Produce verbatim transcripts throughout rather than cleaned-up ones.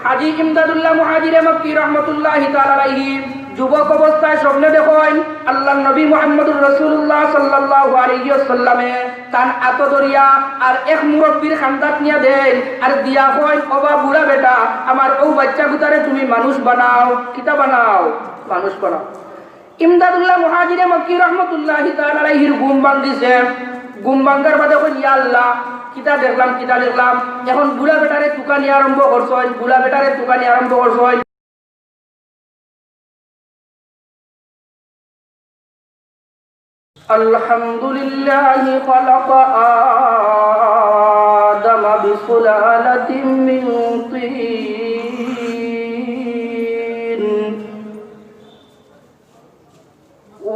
হাজী ইমদাদুল্লাহ মুহাজিরে মক্কি রহমতুল্লাহি তাআলা আলাইহি যুবক অবস্থায় স্বপ্নে দেখইন আল্লাহর নবী মুহাম্মদুর রাসূলুল্লাহ সাল্লাল্লাহু আলাইহি ওয়াসাল্লামে তান আতো ধরিয়া আর এক মুরব্বির খান্দাত নিয়া দেইন, আর দিয়া কইন, "ওবা বুড়া বেটা, আমার অউ বাইচ্চাগুতারে তুমি মানুষ বানাও।" কিতা বানাও? মানুষ বানাও। ইমদাদুল্লাহ মুহাজিরে মক্কি রহমতুল্লাহি তাআলা আলাইহির ঘুম ভাঙ্গিছে। ঘুম ভাঙ্গার বাদে কইন, "ইয়া আল্লাহ, কিতা দেখলাম, কিতা দেখলাম?" এখন বুড়া বেটারে তুকানি আরম্ভ করছইন, বুড়া বেটারে তুকানি আরম্ভ করছইন। الحمد لله خلق آدم بسلالة من طين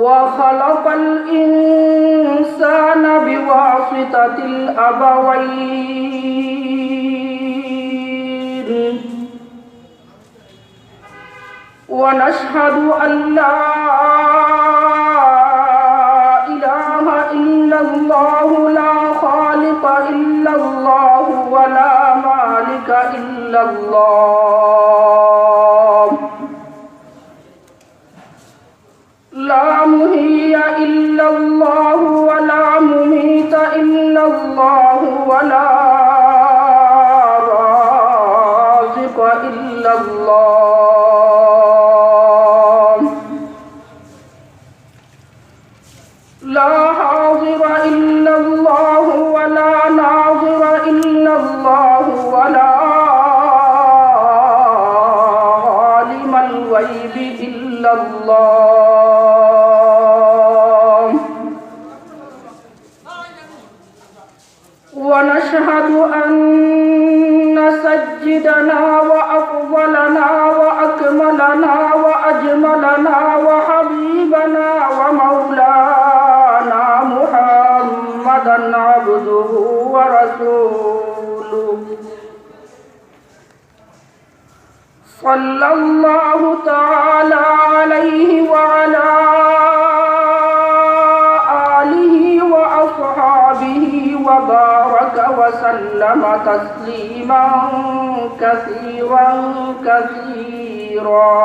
وخلق الإنسان بواسطة الأبوين ونشهد أن لا إله إلا الله، لا خالق إلا الله، ولا مالك إلا الله، لا محيي إلا الله، ولا مميت إلا الله، ولا رازق إلا الله، لا حاضر إلا الله، ولا ناظر إلا الله، ولا عالم الغيب إلا الله. ونشهد أن سيدنا وأفضلنا وأكملنا وأجملنا وحبيبنا ومولانا محمدا عبده ورسوله، صلى الله تعالى عليه وعلى آله وأصحابه وبارك وسلم تسليما كثيرا كثيرا.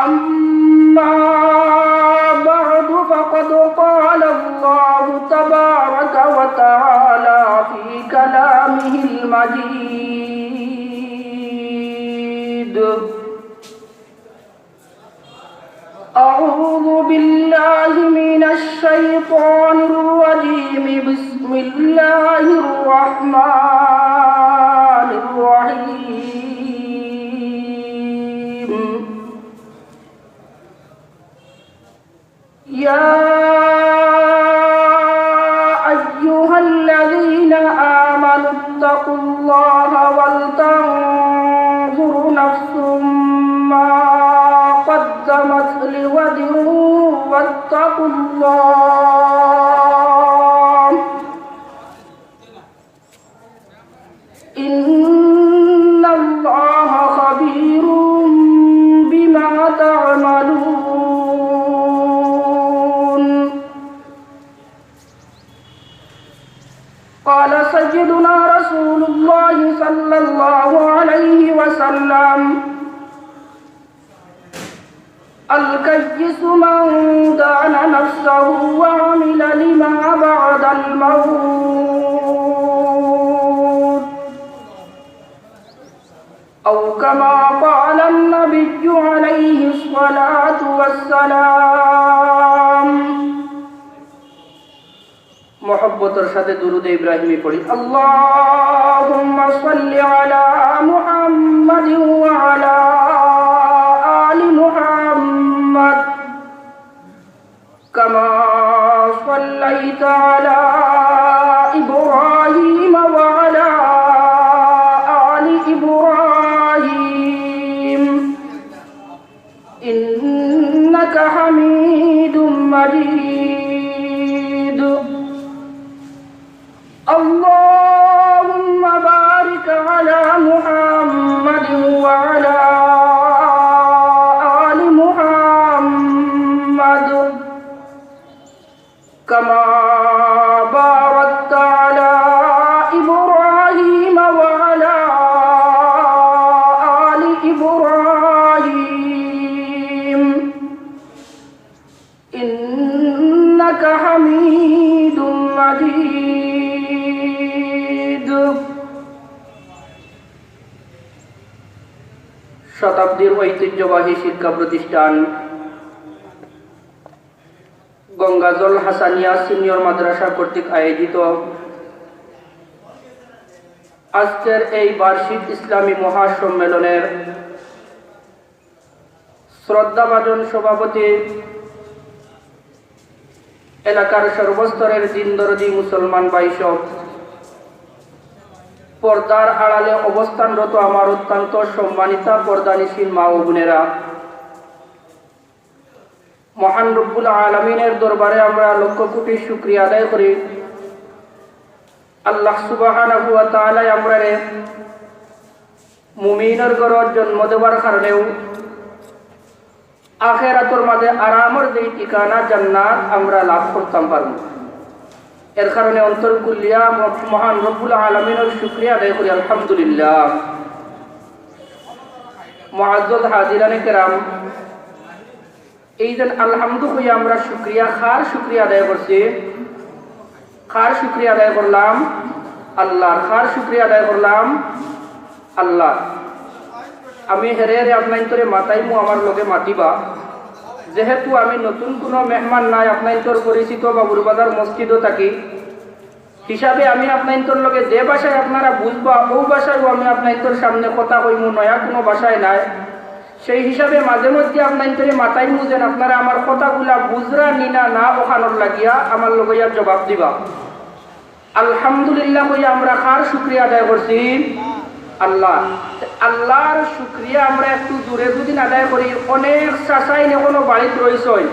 أما بعد، فقد قال الله تبارك وتعالى في كلامه المجيد: أعوذ بالله من الشيطان الرجيم. بسم الله الرحمن الرحيم. يا أيها الذين آمنوا اتقوا الله ولتنظر نفس ما قدمت لغد واتقوا الله، إن الله خبير بما تعملون. قال سيدنا رسول الله صلى الله عليه وسلم: الكيس من دان نفسه وعمل لما بعد الموت، أو كما قال النبي عليه الصلاة والسلام. মহব্বতর সাথে দুরুদে ইব্রাহিমী পড়ি। اللهم صل على محمد وعلى آل محمد كما صليت على إبراهيم وعلى آل إبراهيم إنك حميد مجيد. اللهم بارك على محمد وعلى آل محمد كما باركت على إبراهيم শতাব্দীর ঐতিহ্যবাহী শিক্ষা প্রতিষ্ঠান গঙ্গাজল হাসানিয়া সিনিয়র মাদ্রাসা কর্তৃক আয়োজিত আজকের এই বার্ষিক ইসলামী মহাসম্মেলনের শ্রদ্ধাভাজন সভাপতি, এলাকার সর্বস্তরের দিনদরদি মুসলমান ভাই সব, পর্দার আড়ালে অবস্থানরত আমার অত্যন্ত সম্মানিতা পর্দানিশীন মা ও বোনেরা, মহান রব্বুল আলামিনের দরবারে আমরা লক্ষ কোটি শুকরিয়া আদায় করি। আল্লাহ সুবহানাহু ওয়া তাআলায় আমরারে মুমিনর ঘরো জন্ম দেওয়ার কারণেউ আখেরাতর মাঝে আরামর যেই ঠিকানা জান্নাত আমরা লাভ করতাম পারমু। এর কারণে অন্তর খুলিয়া ম-, মহান রব্বুল আলামিনর শুকরিয়া আদায় করি, আলহামদুলিল্লাহ। মুআজ্জাজ হাজিরানে কেরাম, এই যে আলহামদু কইয়া আমরা শুকরিয়া, কার শুকরিয়া আদায় করছি? কার শুকরিয়া আদায় করলাম? আল্লাহর। কার শুকরিয়া আদায় করলাম? আল্লাহর। আমি হেরে হেরে আপনাইন্তরে মাতাইমু, আমার লগে মাতিবা। যেহেতু আমি নতুন কোনো মেহমান নায়, আপনাইন্তর পরিচিত বাবুর বাজার মসজিদও থাকি, হিসাবে আমি আপনাইন্তর লগে যে ভাষায় আপনারা বুঝবা, অউ ভাষায়ও আমি আপনাইন্তর সামনে কথা কইমু, নয়া কোনো ভাষায় নায়। সেই হিসাবে মাঝে মধ্যে আপনাইন্তরে মাতাইমু যেন আপনারা আমার কথাগুলা বুঝরা নি না, না অখানর লাগিয়া আমার লগে ইয়ার জবাব দিবা। আলহামদুলিল্লাহ কইয়া আমরা কার শুকরিয়া আদায় করছি? আল্লাহ। আল্লাহর শুকরিয়া আমরা একটু জোরে যদি আদায় করি, অনেক চাচাইন এখনো বাড়িত রইছইন,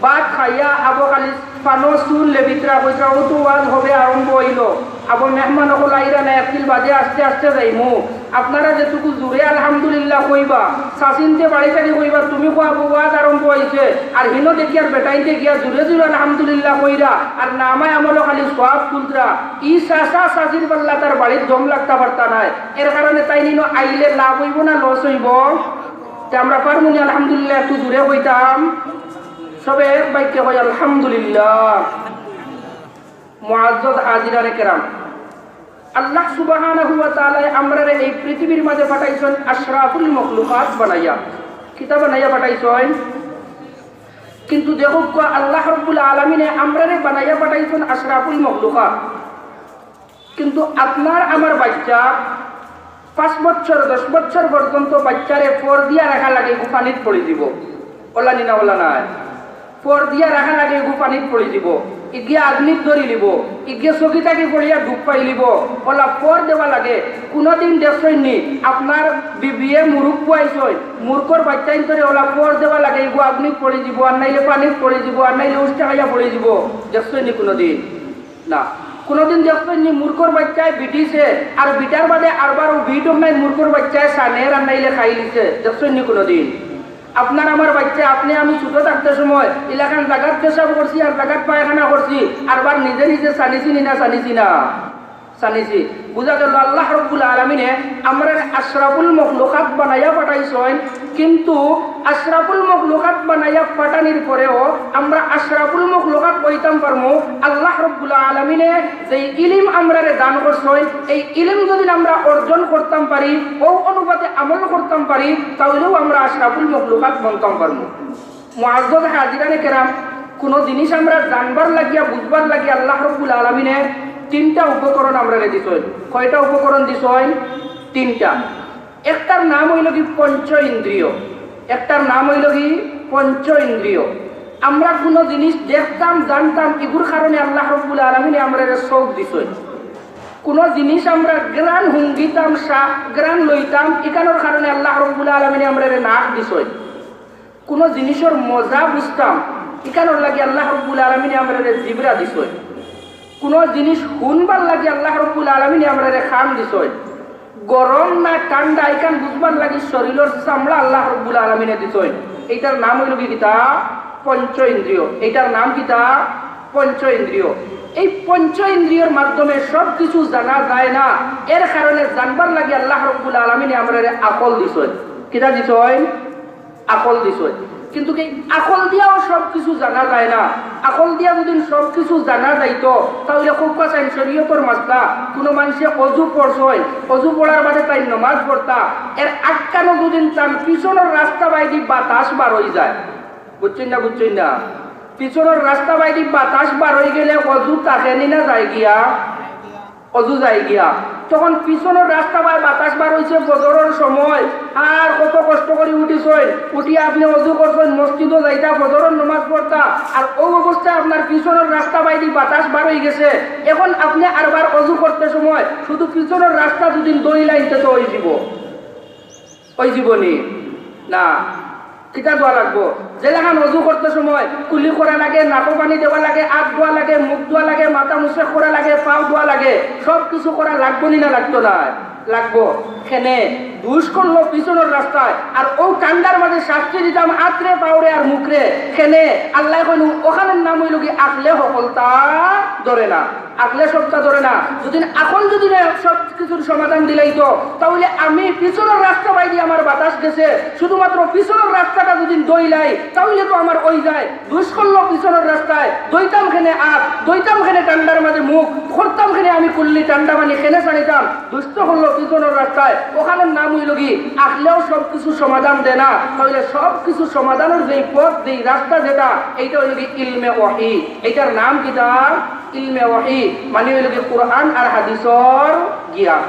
ভাত খাইয়া আবো খালি পানো চুন লেবিতরা কইতরা, "অউ তো ওয়াজ হবে আরম্ভ অইলো, আবো মেহমান অকল আইরা না, একদিন বাদে আস্তে আস্তে যাইমু।" আপনারা যেটুকু জোরে আলহামদুলিল্লাহ কইবা, চাচিন্তে বাড়ি থাকি কইবা, "তুমি কও আবো ওয়াজ আরম্ভ অইছে," আর হিনো দেখিয়ার বেটাইন্তে গিয়া জোরে জোরে আলহামদুলিল্লাহ কইরা, আর নামায় আমলো খালি সওয়াব তুলতরা। ই চাচা চাচির পাল্লা তার বাড়িত জম লাগতা পারতা নায়, এর কারণে তাইন ইনো আইলে লাভ অইবো না লস অইবো? তে আমরা পারমুনি আলহামদুলিল্লাহ একটু জোরে কইতাম? সবে এক বাক্যে কই, "আলহামদুলিল্লাহ।" মুআজ্জাজ হাজিরানে কেরাম, আল্লাহ সুবহানাহু ওয়া তাআলায় আমরারে এই পৃথিবীর মাঝে পাঠাইছইন আশরাফুল মখলুকাত বানাইয়া। কিতা বানাইয়া পাঠাইছইন? কিন্তু দেখউক্কা, আল্লাহ রব্বুল আলামিনে আমরারে বানাইয়া পাঠাইছইন আশরাফুল মখলুকাত। কিন্তু আপনার আমার বাইচ্চা পাঁচ বছর, দশ বছর পর্যন্ত বাইচ্চারে পর দিয়া রাখা লাগে, ইগু পানিত পড়ি যিবো। অলা নি না, অলা নায়? পর দিয়া রাখা লাগে, ইগু পানিত পড়ি যিবো, ইগিয়ে আগ্নিত ধরি লিবো, ইগিয়ে চকি থাকি পড়িয়া ডুব পাইলিবো, অলা পর দেওয়া লাগে। কুনুদিন দেখছইন নি আপনার বিবিয়ে মুরগ ফুয়াইছইন, মুরগর বাইচ্চাইন্তরে অলা পর দেওয়া লাগে, ইগু আগ্নিত পড়ি যিবো, আর নাইলে পানিত পড়ি যিবো, আর নাইলে উষ্টা খাইয়া পড়ি যিবো? দেখছইন নি কুনুদিন? না। কুনুদিন দেখছইন নি মুরগর বাইচ্চায় বিটিছে, আর বিটার বাদে আরবার অউ বিট অকনাইন মুরগর বাইচ্চায় ছানের আর নাইলে খাইলিছে? দেখছইন নি কুনুদিন? আপনার আমার বাইচ্চা, আপনে আমি ছোট থাকতে সময় ইলাখান জাগাত পেশাব করছি আর জাগাত পায়খানা করছি, আরবার নিজে নিজে ছানিছি নি না ছানিছি না? ছানিছি। বুঝা গেল আল্লাহ রব্বুল আলামিনে আমরারে আশরাফুল মখলুকাত বানাইয়া পাঠাইছইন, কিন্তু আশরাফুল মখলুকাত বানাইয়া পাঠানির পরেও আমরা আশরাফুল মখলুকাত অইতাম পারমু। আল্লাহ রব্বুল আলামিনে যেই ইলিম আমরারে দান করছইন, এই ইলিম যদি আমরা অর্জন করতাম পারি, অউ অনুপাতে আমল করতাম পারি, তাইলেও আমরা আশরাফুল মখলুকাত বনতাম পারমু। মুআজ্জাজ হাজিরানে কেরাম, কুনু জিনিস আমরা জানবার লাগিয়া, বুঝবার লাগিয়া আল্লাহ রব্বুল আলামিনে তিনটা উপকরণ আমরারে দিছইন। কয়টা উপকরণ দিছইন? তিনটা। একটার নাম অইলো গি পঞ্চ ইন্দ্রিয়, একটার নাম অইলো গি পঞ্চ ইন্দ্রিয়। আমরা কুনু জিনিস দেখতাম, জানতাম, ইগুর কারণে আল্লাহ রব্বুল আলামিনে আমরারে চউখ দিছইন। কুনু জিনিস আমরা ঘ্রাণ হুঙ্গিতাম, সা-, ঘ্রাণ লইতাম, ইখানর কারণে আল্লাহ রব্বুল আলামিনে আমরারে নাক দিছইন। কুনু জিনিসর মজা বুঝতাম, ইখানর লাগি আল্লাহ রব্বুল আলামিনে আমরারে জিবরা দিছইন। কুনু জিনিস হুনবার লাগি আল্লাহ রব্বুল আলামিনে আমরারে কান দিছইন। গরম না ঠান্ডা, ইখান বুঝবার লাগি শরীলর চামড়া আল্লাহ রব্বুল আলামিনে দিছইন। এইটার নাম অইলো গি কিতা? পঞ্চ ইন্দ্রিয়। এইটার নাম কিতা? পঞ্চ ইন্দ্রিয়। এই পঞ্চ ইন্দ্রিয়র মাধ্যমে সব কিছু জানা যায় না, এর কারণে জানবার লাগি আল্লাহ রব্বুল আলামিনে আমরারে আকল দিছইন। কিতা দিছইন? আকল দিছইন। কিন্তু কি আকল দিয়াও সব কিছু জানা যায় না। আকল দিয়া যদি সব কিছু জানা যাইতো, তাইলে কউক্কা চাইন শরীয়তর মাসলা, কুনু মানষে অজু পড়ছইন, অজু পড়ার বাদে তাইন নমাজ পড়তা, এর আটকানো যদি তান পিছনর রাস্তা বাইদি বাতাস বার অই যায়, বুঝছইন না? বুঝছইন না? পিছনর রাস্তা বাইদি বাতাস বার অই গেলে অজু থাকে নি না যায় গিয়া? অজু যায় গিয়া। তখন পিছনর রাস্তা বায় বাতাস বার অইছে ফজরর সময়, আর কত কষ্ট করি উঠিছইন, উঠি আপনে অজু করছইন, মসজিদো যাইতা, ফজরর নমাজ পড়তা, আর অউ অবস্থায় আপনার পিছনর রাস্তা বাইদি বাতাস বার অই গেছে। এখন আপনে আরবার অজু করতে সময় শুধু পিছনর রাস্তা যদি ধইলাইন তে তো অইযিবো। অইযিবো নি? না। কিতা ধোয়া লাগবো? যেলাখান অজু করতে সময় কুলি করা লাগে, নাকো পানি দেওয়া লাগে, আত ধোয়া লাগে, মুখ ধোয়া লাগে, মাথা মুসেক করা লাগে, পাও ধোয়া লাগে, সব কিছু করা লাগবো নি না লাগতো নায়? লাগবো। কেনে? দুষ করলো পিছনর রাস্তায়, আর অউ ঠান্ডার মাঝে শাস্তি দিতাম আতরে, পাওরে আর মুখরে। কেনে? আল্লায় কইন, অখানর নাম অইলো গি আকলে হকলতা ধরে না। আকলে সবটা ধরে না। যদি আকল যদি না সব কিছুর সমাধান দিলাইতো, তাইলে আমি পিছনর রাস্তা বাইদি আমার বাতাস গেছে, শুধুমাত্র পিছনর রাস্তাটা যদি ধইলাই, তাইলে তো আমার অই যায়। দুষ করলো পিছনর রাস্তায়, ধইতাম কেনে আত, ধইতাম কেনে ঠান্ডার মাঝে মুখ, করতাম কেনে আমি কুল্লি, ঠান্ডা পানি কেনে ছাড়িতাম? দুষ তো করলো পিছনর রাস্তায়, অখানর নাম অইলো গি আকলেও সব কিছু সমাধান দেয় না। তাইলে সব কিছু সমাধানর যেই পথ, যেই রাস্তা যেটা, এইটা অইলো গি ইলমে ওহী। এইটার নাম কিতা? ইলমে ওহী, মানি অইলো গি কুরআন আর হাদিসর জ্ঞান।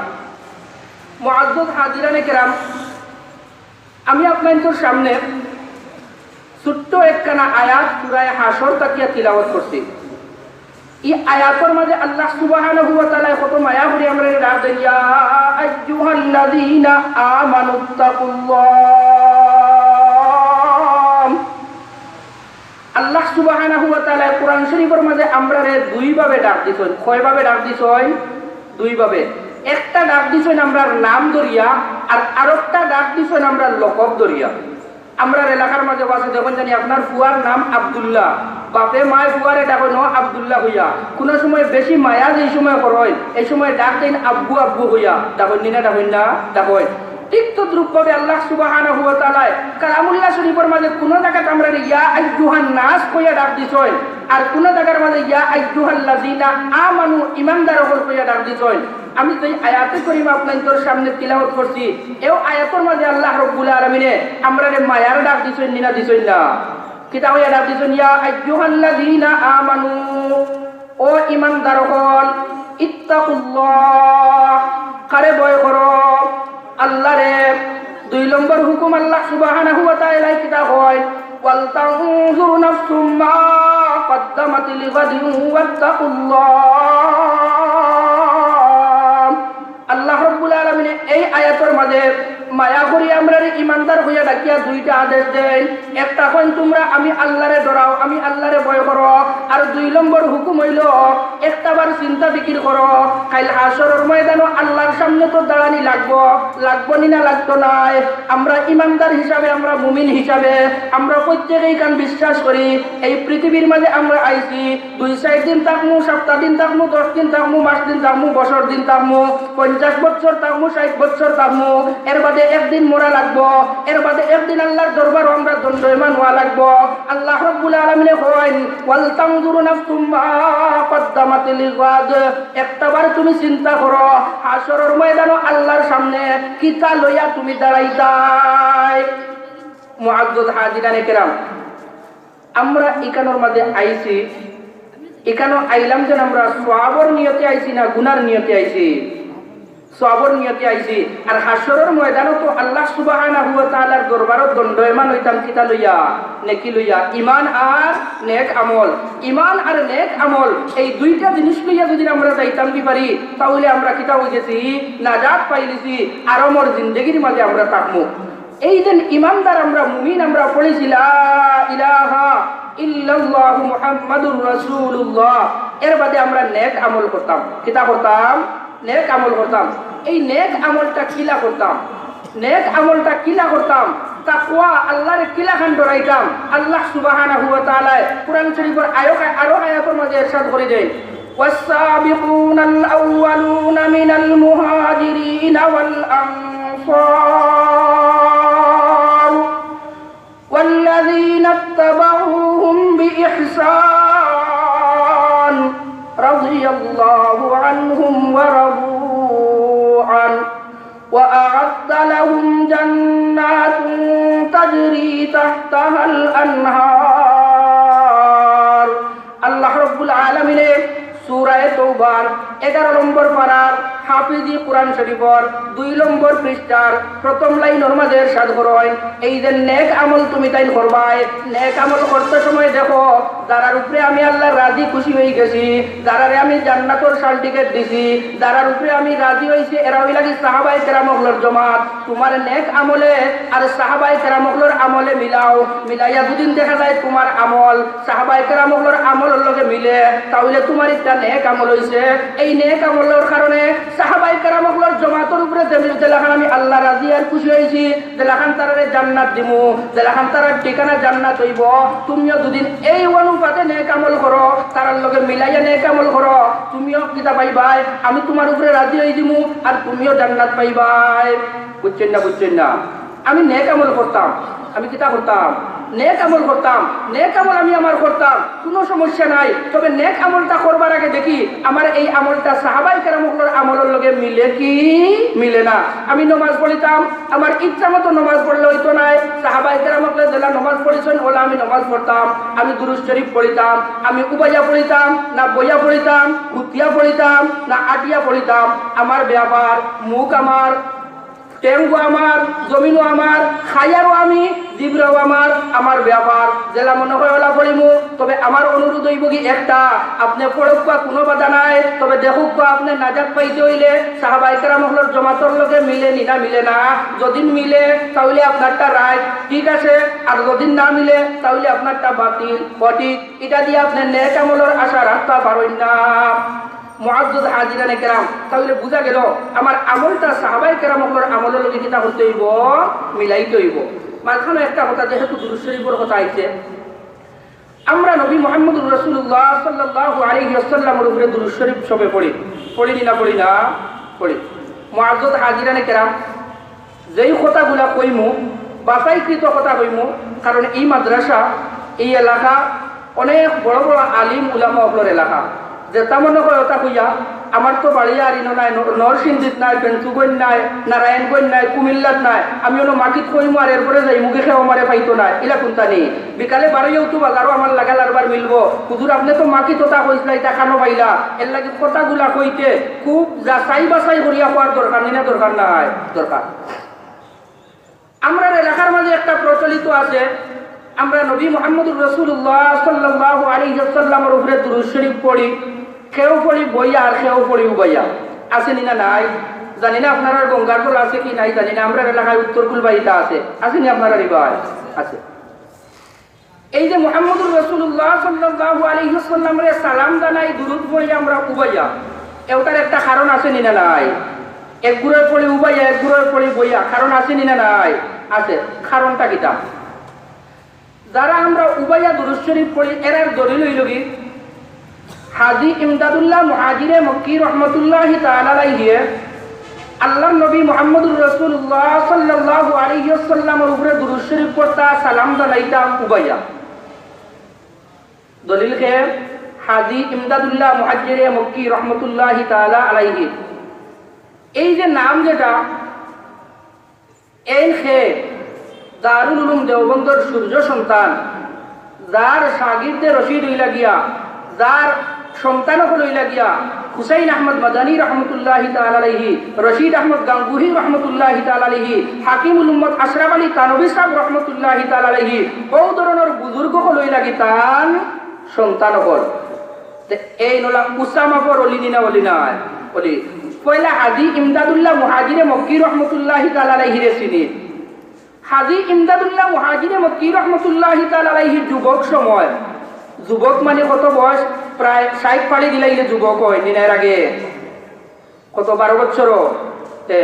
মুআজ্জাজ হাজিরানে কেরাম, আমি আপনাইনতর সামনে ছোট্ট একখানা আয়াত সূরায়ে হাশর থাকিয়া তিলাওয়াত করছি। ই আয়াতর মাঝে আল্লাহ সুবহানাহু ওয়া তাআলায় কত মায়া করি আমরারে ডাক দেইন, "ইয়া আইয়ুহাল্লাযীনা আমানুত্তাকুল্লাহ।" আল্লাহ সুবহানাহু ওয়া তাআলায় কুরআন শরীফর মাঝে আমরারে দুইভাবে ডাক দিছইন। কয়ভাবে ডাক দিছইন? দুইভাবে। একটা ডাক দিছইন আমরার নাম ধরিয়া, আর আরোকটা ডাক দিছইন আমরার লকব ধরিয়া। আমরার এলাকার মাঝে আছে, দেখইন জানি আপনার ফুয়ার নাম আব্দুল্লাহ, বাপে মায় ফুয়ারে ডাকইন আব্দুল্লাহ কইয়া। কুনু সময় বেশি মায়া যেই সময় করইন, এই সময় ডাক দেইন আব্বু আব্বু কইয়া। ডাকইন নি না, ডাকইন না, ডাকইন। ঠিক তদ্রূপভাবে আল্লাহ সুবহানাহু ওয়া তাআলায় কালামুল্লাহ শরীফর মাঝে কুনু জাগাত আমরারে ইয়া আইয়ুহান নাস কইয়া ডাক দিছইন, আর কুনু জাগার মাঝে ইয়া আইয়ুহাল্লাযীনা আমানু, ইমানদার অকল কইয়া ডাক দিছইন। আমি যেই আয়াতে করিমা আপনাইনতর সামনে তিলাওয়াত করছি, এও আয়াতর মাঝে আল্লাহ রব্বুল আলামিনে আমরারে মায়ার ডাক দিছইন নি না, দিছইন না? কিতা কইয়া ডাক দিছইন? ইয়া আইয়ুহাল্লাযীনা আমানু, ও ইমানদার অকল, ইত্তাকুল্লাহ, কারে ভয় করো? আল্লাহরে। দুই নম্বর হুকুম আল্লাহ সুবহানাহু ওয়া তাআলায় কিতা কয়? "ওয়াল তানজুর নাফসুম মা কদ্দামাত লিগাদিন ওয়াত্তাকুল্লাহ।" আল্লাহ রব্বুল আলামিনে এই আয়াতর মাঝে মায়া করি আমরারে ইমানদার কইয়া ডাকিয়া দুইটা আদেশ দেইন। একটা কইন, "তুমরা আমি আল্লাহরে ডরাও, আমি আল্লাহরে ভয় করো।" আর দুই নম্বর হুকুম অইলো, একটাবার চিন্তা ফিকির করো, কাইল হাশরর ময়দানো আল্লাহর সামনে তো দাঁড়ানি লাগবো, লাগবো নি না লাগতো নায়? আমরা ইমানদার হিসাবে, আমরা মুমিন হিসাবে, আমরা প্রত্যেকেই কান বিশ্বাস করি, এই পৃথিবীর মাঝে আমরা আইছি, দুই চাইর দিন থাকমু, সপ্তাহ দিন থাকমু, দশ দিন থাকমু, মাস দিন থাকমু, বছর দিন থাকমু, পঞ্চাশ বছর থাকমু, ষাইট বছর থাকমু, এর বাদে একদিন মরা লাগবো, এর বাদে একদিন আল্লাহর দরবারো আমরা দণ্ডয়মান হওয়া লাগবো। আল্লাহ রব্বুল আলামিনে কইন, "ওয়াল তানজুর নাফসুম মা কদ্দামাত লিগাদ।" একটাবার তুমি চিন্তা করো, হাশরর ময়দানো আল্লাহর সামনে কিতা লইয়া তুমি দাঁড়াইতায়? মুআজ্জাজ হাজিরানে কেরাম, আমরা ইকানোর মাঝে আইছি, ইকানো আইলাম যেন আমরা সওয়াবর নিয়তে আইছি না গুনার নিয়তে আইছি? সওয়াবর নিয়তে আইছি। আর হাশরর ময়দানো তো আল্লাহ সুবহানাহু ওয়া তাআলার দরবারো দণ্ডয়মান অইতাম কিতা লইয়া? নেকি লইয়া। ইমান আর নেক আমল। ইমান আর নেক আমল, এই দুইটা জিনিস লইয়া যদি আমরা যাইতাম কি পারি, তাইলে আমরা কিতা অই গেছি? নাজাত পাইলিছি। আরামর জিন্দেগির মাঝে আমরা থাকমু। এই যে ইমানদার আমরা, মুমিন আমরা, পড়েছি লা ইলাহা ইল্লাল্লাহু মুহাম্মাদুর রাসূলুল্লাহ, এর বাদে আমরা নেক আমল করতাম। কিতা করতাম? নেক আমল করতাম। এই নেক আমলটা কিলা করতাম? নেক আমলটা কিলা করতাম? তাকওয়া, আল্লাহরে কিলাখান ডরাইতাম? আল্লাহ সুবহানাহু ওয়া তাআলায় কুরআন শরীফর আয়ো-, আরো আয়াতর মাঝে ইরশাদ করি দেইন, والسابقون الأولون من المهاجرين والأنصار والذين لهم جنات تجري تحتها الأنهار. আল্লাহ রাব্বুল আলামিনে সূরায়ে তওবার এগারো নম্বর পারার হাফিজি কুরআন শরীফর দুই নম্বর পৃষ্ঠার প্রথম লাইনর মাঝে ইরশাদ করইন, এই যে নেক আমল তুমি তাইন করবায়, নেক আমল করতে সময় দেখো, যারার উপরে আমি আল্লাহ রাজি খুশি অইগেছি, যারারে আমি জান্নাতর সার্টিফিকেট দিছি, যারার উপরে আমি রাজি অইছি, এরা অইলা গি সাহাবায়ে কেরাম অকলর জমাত। তুমার নেক আমলে আর সাহাবায়ে কেরাম অকলর আমলে মিলাও, মিলাইয়া যুদি দেখা যায় তুমার আমল সাহাবায়ে কেরাম অকলর আমলর লগে মিলে, তাইলে তুমার ইটা নেক আমল অইছে। এই নেক আমলর কারণে সাহাবায়ে কেরাম অকলর জমাতর উপরে যে, যেলাখান আমি আল্লাহ রাজি আর খুশি অইছি, যেলাখান তারারে জান্নাত দিমু, যেলাখান তারার ঠিকানা জান্নাত অইবো, তুমিও যুদি এই অনুপাতে নেক আমল করো, তারার লগে মিলাইয়া নেক আমল করো, তুমিও কিতা পাইবায়? আমি তুমার উপরে রাজি অই যিমু, আর তুমিও জান্নাত পাইবায়। বুঝছইন না? বুঝছইন না? আমি নেক আমল করতাম, আমি কিতা করতাম? নেক আমল করতাম, নেক আমল আমি আমার করতাম, কুনু সমস্যা নাই। তবে নেক আমলটা করবার আগে দেখি আমার এই আমলটা সাহাবায়ে কেরাম অকলর আমলর লগে মিলে কি মিলে না। আমি নমাজ পড়িতাম, আমার ইচ্ছা মতো নমাজ পড়লে অইতো নায়, সাহাবায়ে কেরাম অকলে যেলা নমাজ পড়ছইন অলা আমি নমাজ পড়তাম, আমি দুরূদ শরীফ পড়িতাম, আমি উবাইয়া পড়িতাম, না বইয়া পড়িতাম, হুতিয়া পড়িতাম, না আটিয়া পড়িতাম, আমার ব্যাপার, মুখ আমার, টেংগো আমার, জমিনও আমার, খাইয়ারও আমি, জিবরাও আমার, আমার ব্যাপার। যেলা মনে কয় অলা পড়িমু। তবে আমার অনুরোধ অইবো গি একটা, আপনে পড়উক্কা, কুনু বাধা নাই, তবে দেখউক্কা, আপনে নাজাত পাইতে অইলে সাহাবায়ে কেরাম অকলর জমাতর লগে মিলে নি না মিলে না। যুদি মিলে, তাইলে আপনারটা রাইট, ঠিক আছে, আর যুদি না মিলে, তাইলে আপনারটা বাতিল, সঠিক। ইটা দিয়া আপনে নেক আমলর আশা রাখতা পারইন না। মুআজ্জাজ হাজিরানে কেরাম, তাইলে বুঝা গেল আমার আমলটা সাহাবায়ে কেরাম অকলর আমলর লগে কিতা করতে অইবো? মিলাইতে অইবো। মাঝখানো একটা কথা, যেহেতু দুরূদ শরীফর কথা আইছে, আমরা নবী মুহাম্মদুর রাসূলুল্লাহ সাল্লাল্লাহু আলাইহি ওয়াসাল্লামর উপরে দুরূদ শরীফ সবে পড়ি, পড়ি নি না পড়ি না? পড়ি। মুআজ্জাজ হাজিরানে কেরাম, যেই কথাগুলা কইমু, বাছাইকৃত কথা কইমু, কারণ এই মাদ্রাসা, এই এলাকা অনেক বড় বড় আলিম উলামা অকলর এলাকা। যেটা মনে কয় ওটা কইয়া, আমার তো বাড়ি আর ইনো নাই, ন-, নরসিংদীত নাই, পেঞ্চুগঞ্জ নাই, নারায়ণগঞ্জ নাই, কুমিল্লাত নাই, আমি অনো মাকিত কইমু আর এরপরে যাইমুগি, কেউ আমারে পাইতো নায়, ইলা কুন্তা নি। বিকালে বারইয়াউ তো বাজারো আমার লাগা লারবার মিলবো, হুজুর, আপনে তো মাকিত ওটা কইছলা, ইটা কানো পাইলা, এরলাগি কথাগুলা কইতে খুব যাচাই বাছাই করিয়া কওয়ার দরকার নি না? দরকার নাই? দরকার। আমরার এলাকার মাঝে একটা প্রচলিত আছে, আমরা নবী মুহাম্মদুর রাসূলুল্লাহ সাল্লাল্লাহু আলাইহি ওয়াসাল্লামর উপরে দুরূদ শরীফ পড়ি, কেউ পড়ি বইয়া আর কেউ পড়ি উবাইয়া। আছে নি না নাই? জানি না আপনারার গঙ্গার জল আছে কি নাই জানি না, আমরার এলাকায় উত্তর কুলবাড়িতে আছে। আছে নি আপনারার ইবায়? আছে। এই যে মুহাম্মদুর রাসূলুল্লাহ সাল্লাল্লাহু আলাইহি ওয়াসাল্লামরে সালাম জানাই, দুরূদ পড়ি আমরা উবাইয়া, এটার একটা কারণ আছে নি না নাই? এক গুরুয় পড়ি উবাইয়া, এক গুরুয় পড়ি বইয়া, কারণ আছে নি না নাই? আছে। কারণটা কিতা? যারা আমরা উবাইয়া দুরূদ শরীফ পড়ি, এরার দলিল অইলো গি, হাজী ইমদাদুল্লাহ মুহাজিরে মক্কি রহমতুল্লাহি তাআলা আলাইহি আল্লাহর নবী মুহাম্মদুর রাসূলুল্লাহ সাল্লাল্লাহু আলাইহি ওয়াসাল্লামর উপরে দুরূদ শরীফ পড়তা, সালাম জানাইতা উবাইয়া। দলিল কে? হাজী ইমদাদুল্লাহ মুহাজিরে মক্কি রহমতুল্লাহি তাআলা আলাইহি। এই যে নাম যেটা, এই কে দারুল উলুম দেওবন্দর সূর্য সন্তান, যার শাগির্দে রশিদ অইলা গিয়া, যার সন্তান অকল অইলা গিয়া, হুসাইন আহমদ মাদানী রহমতুল্লাহি তাআলা আলাইহি, রশিদ আহমদ গাঙ্গুহি রহমতুল্লাহি তাআলা আলাইহি, হাকিমুল উম্মত আশরাফ আলী থানভী সাহেব রহমতুল্লাহি তাআলা আলাইহি, অউ ধরনর বুজুর্গ অকল অইলা গি তান সন্তান অকল। তে এইন অইলা উসামা পর অলি নি না, অলি নায়? অলি। পয়লা হাজী ইমদাদুল্লাহ মুহাজিরে মক্কি রহমতুল্লাহি তাআলা আলাইহিরে চিনি। হাজী ইমদাদুল্লাহ মুহাজিরে মক্কি রহমতুল্লাহি তাআলা আলাইহি যুবক সময়, যুবক মানে কত বয়স? প্রায় ষাইট পাড়ি দিলাইলে যুবক অয়, নি না এর আগে? কত, বারো বছর? এ,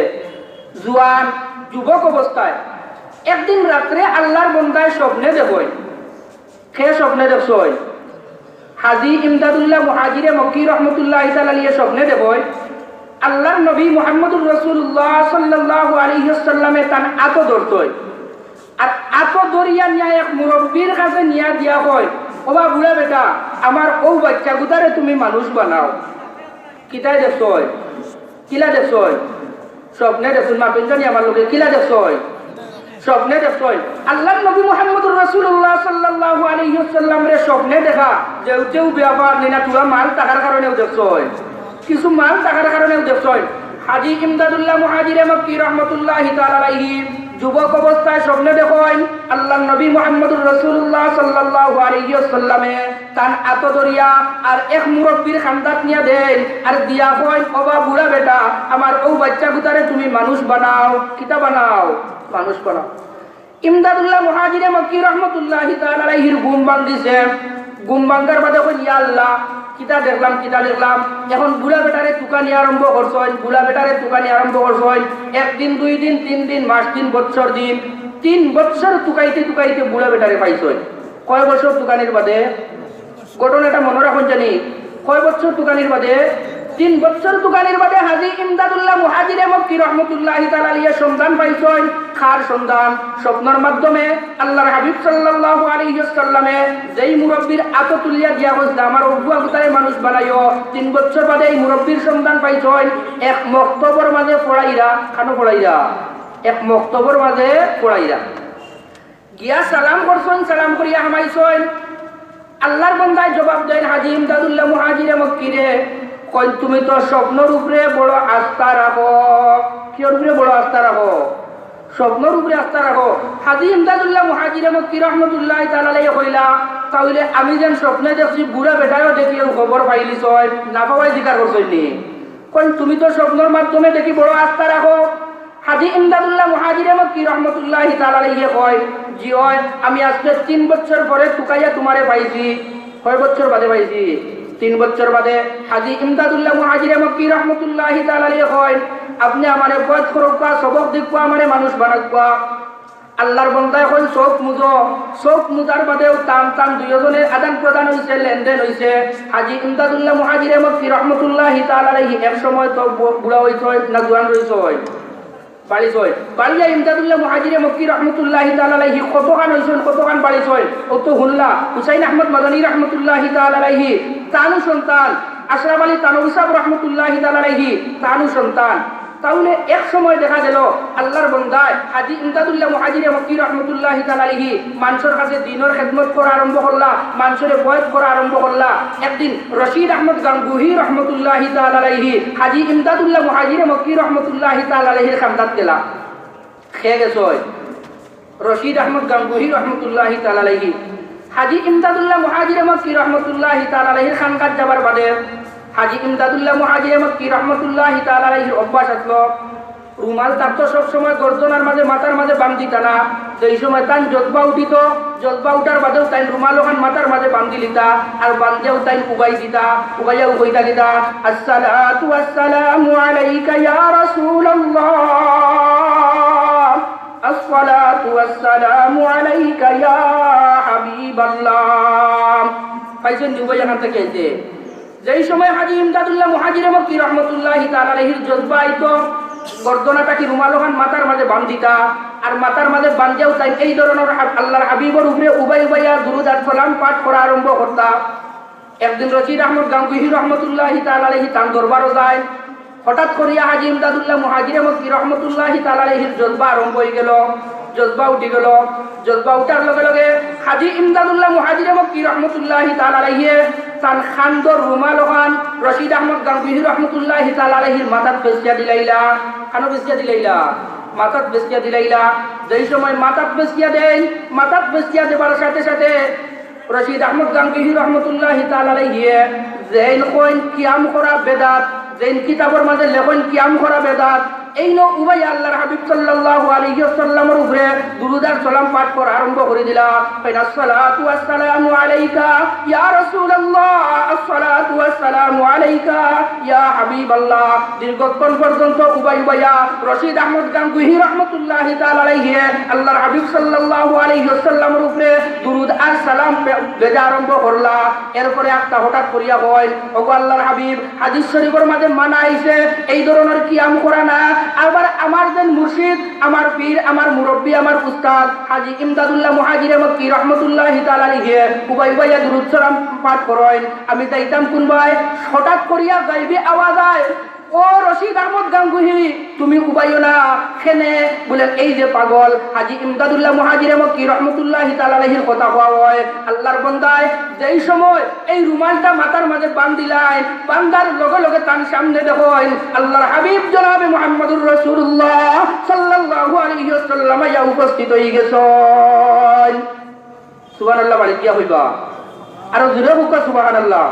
জুয়ান, যুবক অবস্থায় একদিন রাত্রে আল্লাহর বন্দায় স্বপ্নে দেখইন। কে স্বপ্নে দেখছইন? হাজী ইমদাদুল্লাহ মুহাজিরে মক্কি রহমতুল্লাহি তাআলা আলাইহি স্বপ্নে দেখইন, আল্লাহর নবী মুহাম্মদুর রাসূলুল্লাহ সাল্লাল্লাহু আলাইহি ওয়াসাল্লামে তান আতো ধরতই। আর আতো ধরিয়া নিয়া এক মুরব্বির কাছে নিয়া দিয়া কয়, "ওবা বুড়া বেটা, আমার অউ বাইচ্চা গুতারে তুমি মানুষ বানাও।" কিতায় দেখছইন? কিলা দেখছইন? স্বপ্নে দেখছইন, মাতইন জানি আমার লগে, কিলা দেখছইন? স্বপ্নে দেখছইন। আল্লাহর নবী মুহাম্মদুর রাসূলুল্লাহ সাল্লাল্লাহু আলাইহি ওয়াসাল্লামরে স্বপ্নে দেখা, যেউ তেউ ব্যাপার নি না, থুড়া মাল থাকার কারণেউ দেখছইন, কিছু মাল থাকার কারণেউ দেখছইন। হাজী ইমদাদুল্লাহ মুহাজিরে মক্কি রহমতুল্লাহি তাআলা আলাইহি যুবক অবস্থায় স্বপ্নে দেখইন, আল্লাহর নবী মুহাম্মদুর রাসূলুল্লাহ সাল্লাল্লাহু আলাইহি ওয়াসাল্লামে তান আতো ধরিয়া আর এক মুরব্বির কান্দাত নিয়া দেইন, আর দিয়া কইন, "ওবা বুড়া বেটা, আমার অউ বাইচ্চা গুতারে তুমি মানুষ বানাও।" কিতা বানাও? মানুষ বানাও। ইমদাদুল্লাহ মুহাজিরে মক্কি রহমতুল্লাহি তাআলা আলাইহির ঘুম ভাঙ্গিছে। ঘুম ভাঙ্গার বাদে কইন, "ইয়া আল্লাহ, কিতা দেখলাম, কিতা দেখলাম?" এখন বুড়া বেটারে তুকানি আরম্ভ করছইন, বুড়া বেটারে তুকানি আরম্ভ করছইন। একদিন, দুই দিন, তিন দিন, মাস দিন, বৎসর দিন, তিন বৎসর তুকাইতে তুকাইতে বুড়া বেটারে পাইছইন। কয় বছর তুকানির বাদে? ঘটনাটা মনো রাখইন জানি। কয় বছর তুকানির বাদে? তিন বছর তুকানির বাদে হাজী ইমদাদুল্লাহ মুহাজিরে মক্কি রহমতুল্লাহি তাআলা আলাইহি সন্ধান পাইছইন। কার সন্ধান? স্বপ্নর মাধ্যমে আল্লাহর হাবিব সাল্লাল্লাহু আলাইহি ওয়াসাল্লামে যেই মুরব্বির আতো তুলিয়া দিয়া কইছলা, "আমার অউ বুয়া গুতারে মানুষ বানাইও।" তিন বছর বাদে এই মুরব্বির সন্ধান পাইছইন এক মক্তবর মাঝে পড়াইরা। কানো পড়াইরা? এক মক্তবর মাঝে পড়াইরা। গিয়া সালাম করছইন, সালাম করিয়া হামাইছইন। আল্লাহর বন্দায় জবাব দেইন হাজী ইমদাদুল্লাহ মুহাজিরে মক্কিরে, কইন, "তুমি তো স্বপ্নর উপরে বড় আস্থা রাখো।" কিওর উপরে বড় আস্থা রাখো? স্বপ্নর উপরে আস্থা রাখো। হাজী ইমদাদুল্লাহ মুহাজিরে মক্কি রহমতুল্লাহি তাআলা আলাইহি কইলা, "তাইলে আমি যেন স্বপ্নে দেখছি, বুড়া বেটায়ও দেখি, অউ খবর পাইলিছইন, না পাওয়ায় জিকার করছইন নি?" কইন, "তুমি তো স্বপ্নর মাধ্যমে দেখি বড় আস্থা রাখো।" হাজী ইমদাদুল্লাহ মুহাজিরে মক্কি রহমতুল্লাহি তাআলা আলাইহি কইন, "জি অয়, আমি আজকে তিন বছর পরে তুকাইয়া তুমারে পাইছি।" কয় বছর বাদে পাইছি? তিন বছর বাদে। হাজী ইমদাদুল্লাহ মুহাজিরে মক্কি রহমতুল্লাহি তাআলা আলাইহি কইন, "আপনে আমারে বয়ত করউক্কা, সবক দিউক্কা, আমারে মানুষ বানাউক্কা।" আল্লাহর বন্দায় কইন, "চউখ মুজো।" চউখ মুজার বাদেউ তান তান দুইওজনে আদান প্রদান অইছে, লেনদেন অইছে। হাজী ইমদাদুল্লাহ মুহাজিরে মক্কি রহমতুল্লাহি তাআলা আলাইহি এক সময় তো বু-, বুড়া অইছইন না জোয়ান রইছইন? বাড়িছইন। বাড়িয়া ইমদাদুল্লাহ মুহাজিরে মক্কি রহমতুল্লাহি তাআলা আলাইহি কতখান অইছইন, কতখান বাড়িছইন? অউ তো হুনলা, হুসাইন আহমদ মাদানী রহমতুল্লাহি তাআলা আলাইহি, তানউ সন্তান, আশরাফ আলী থানভী সাহেব রহমতুল্লাহি তাআলা আলাইহি, তানউ সন্তান। তাইলে এক সময় দেখা গেল আল্লাহর বন্দায় হাজী ইমদাদুল্লাহ মুহাজিরে মক্কি রহমতুল্লাহি তাআলা আলাইহি মানষর কাছে দ্বীনর খেদমত করা আরম্ভ করলা, মানষরে বয়ত করা আরম্ভ করলা। একদিন রশিদ আহমদ গাঙ্গুহি রহমতুল্লাহি তাআলা আলাইহি হাজী ইমদাদুল্লাহ মুহাজিরে মক্কি রহমতুল্লাহি তাআলা আলাইহির কান্দাত গেলা। কে গেছইন? রশিদ আহমদ গাঙ্গুহি রহমতুল্লাহি তাআলা আলাইহি। হাজী ইমদাদুল্লাহ মুহাজিরে মক্কি রহমতুল্লাহি তাআলা আলাইহির কান্দাত যাবার বাদে হাজী ইমদাদুল্লাহ মুহাজিরে মক্কি রহমতুল্লাহি তাআলা আলাইহির অভ্যাস আছলো, রুমাল থাকতো সব সময় গর্দনার মাঝে, মাথার মাঝে বান্ধিতা না। যেই সময় তান জজবা উঠিতো, জজবা উঠার বাদেউ তাইন রুমাল অখান মাথার মাঝে বান্ধিলিতা, আর বান্ধিয়াউ তাইন উবাই দিতা, উবাইয়াউ কইতা কিতা, "আসসালাতু ওয়াসসালামু আলাইকা ইয়া রাসূলুল্লাহ, আসসালাতু ওয়াসসালামু আলাইকা ইয়া হাবিবাল্লাহ।" পাইছইন নি? উবাইয়া অখান থাকি আইছে। যেই সময় হাজী ইমদাদুল্লাহ মুহাজিরে মক্কি রহমতুল্লাহি তাআলা আলাইহির জজবা আইতো, গর্দনা থাকি রুমাল অখান মাথার মাঝে বান্ধিতা, আর মাথার মাঝে বান্ধিয়াউ তাইন এই ধরনর হাব-, আল্লাহর হাবিবর উপরে উবাই উবাইয়া দুরুদ আর সালাম পাঠ করা আরম্ভ করতা। একদিন রশিদ আহমদ গাঙ্গুহি রহমতুল্লাহি তাআলা আলাইহি তান দরবারো যাইন। হঠাৎ করিয়া হাজী ইমদাদুল্লাহ মুহাজিরে মক্কি রহমতুল্লাহি তাআলা আলাইহির জজবা আরম্ভ অইগেল, জজবা উঠি গেল। জজবা উঠার লগে লগে হাজী ইমদাদুল্লাহ মুহাজিরে মক্কি রহমতুল্লাহি তাআলা আলাইহি তান কান্দর রুমাল অখান রশিদ আহমদ গাঙ্গুহি রহমতুল্লাহি তাআলা আলাইহির মাথাত পেঁচিয়া দিলাইলা। কানো পেঁচিয়া দিলাইলা? মাথাত পেঁচিয়া দিলাইলা। যেই সময় মাথাত পেঁচিয়া দেইন, মাথাত পেঁচিয়া দেবার সাথে সাথে রশিদ আহমদ গাঙ্গুহি রহমতুল্লাহি তাআলা আলাইহি যেইন কইন কিয়াম করা বেদাত, যেইন কিতাবর মাঝে লেখইন কিয়াম করা বেদাত, এইন উবাইয়া আল্লাহর হাবিব সাল্লাল্লাহু আলাইহি ওয়াসাল্লামর উপরে দুরুদ আর সালাম পাঠ করা আরম্ভ করি দিলা। কইন, "আসসালাতু ওয়াসসালামু আলাইকা ইয়া রাসূলুল্লাহ, আসসালাতু ওয়াসসালামু আলাইকা ইয়া হাবিবাল্লাহ।" দীর্ঘক্ষণ পর্যন্ত উবাই উবাইয়া রশিদ আহমদ গাঙ্গুহি রহমতুল্লাহি তাআলা আলাইহি আল্লাহর হাবিব সাল্লাল্লাহু আলাইহি ওয়াসাল্লামর উপরে দুরুদ আর সালাম পে-, পেজা আরম্ভ করলা। এরপরে একটা হঠাৎ করিয়া কইন, "ওগো আল্লাহর হাবিব, হাদিস শরীফর মাঝে মানা আইছে এই ধরনর কিয়াম করা না। আবার আমার যেইন মুর্শিদ, আমার পীর, আমার মুরব্বী, আমার উস্তাদ হাজী ইমদাদুল্লাহ মুহাজিরে মক্কি রহমতুল্লাহি তাআলা আলাইহি উবাই উবাইয়া দুরুদ সালাম পাঠ করইন, আমি যাইতাম কুনবায়?" হঠাৎ করিয়া গাইবি আওয়াজ আয়, ও রশিদ আহমদ গাঙ্গুহি, তুমি উবাইও না। কেনে? বলে, এই যে পাগল হাজী ইমদাদুল্লাহ মুহাজিরে মক্কি রহমতুল্লাহি তাআলা আলাইহির কথা কওয়া অয়, আল্লাহর বন্দায় যেই সময় এই রুমালটা মাথার মাঝে বান্ধিলাইন, বান্ধার লগে লগে তান সামনে দেখইন আল্লাহর হাবিব জনাবে মুহাম্মদুর রাসূলুল্লাহ সাল্লাল্লাহু আলাইহি ওয়াসাল্লাম আইয়া উপস্থিত অইগেছইন। সুবহানাল্লাহ বাড়ি গিয়া কইবা। আরো জোরে কউক্কা সুবহানাল্লাহ।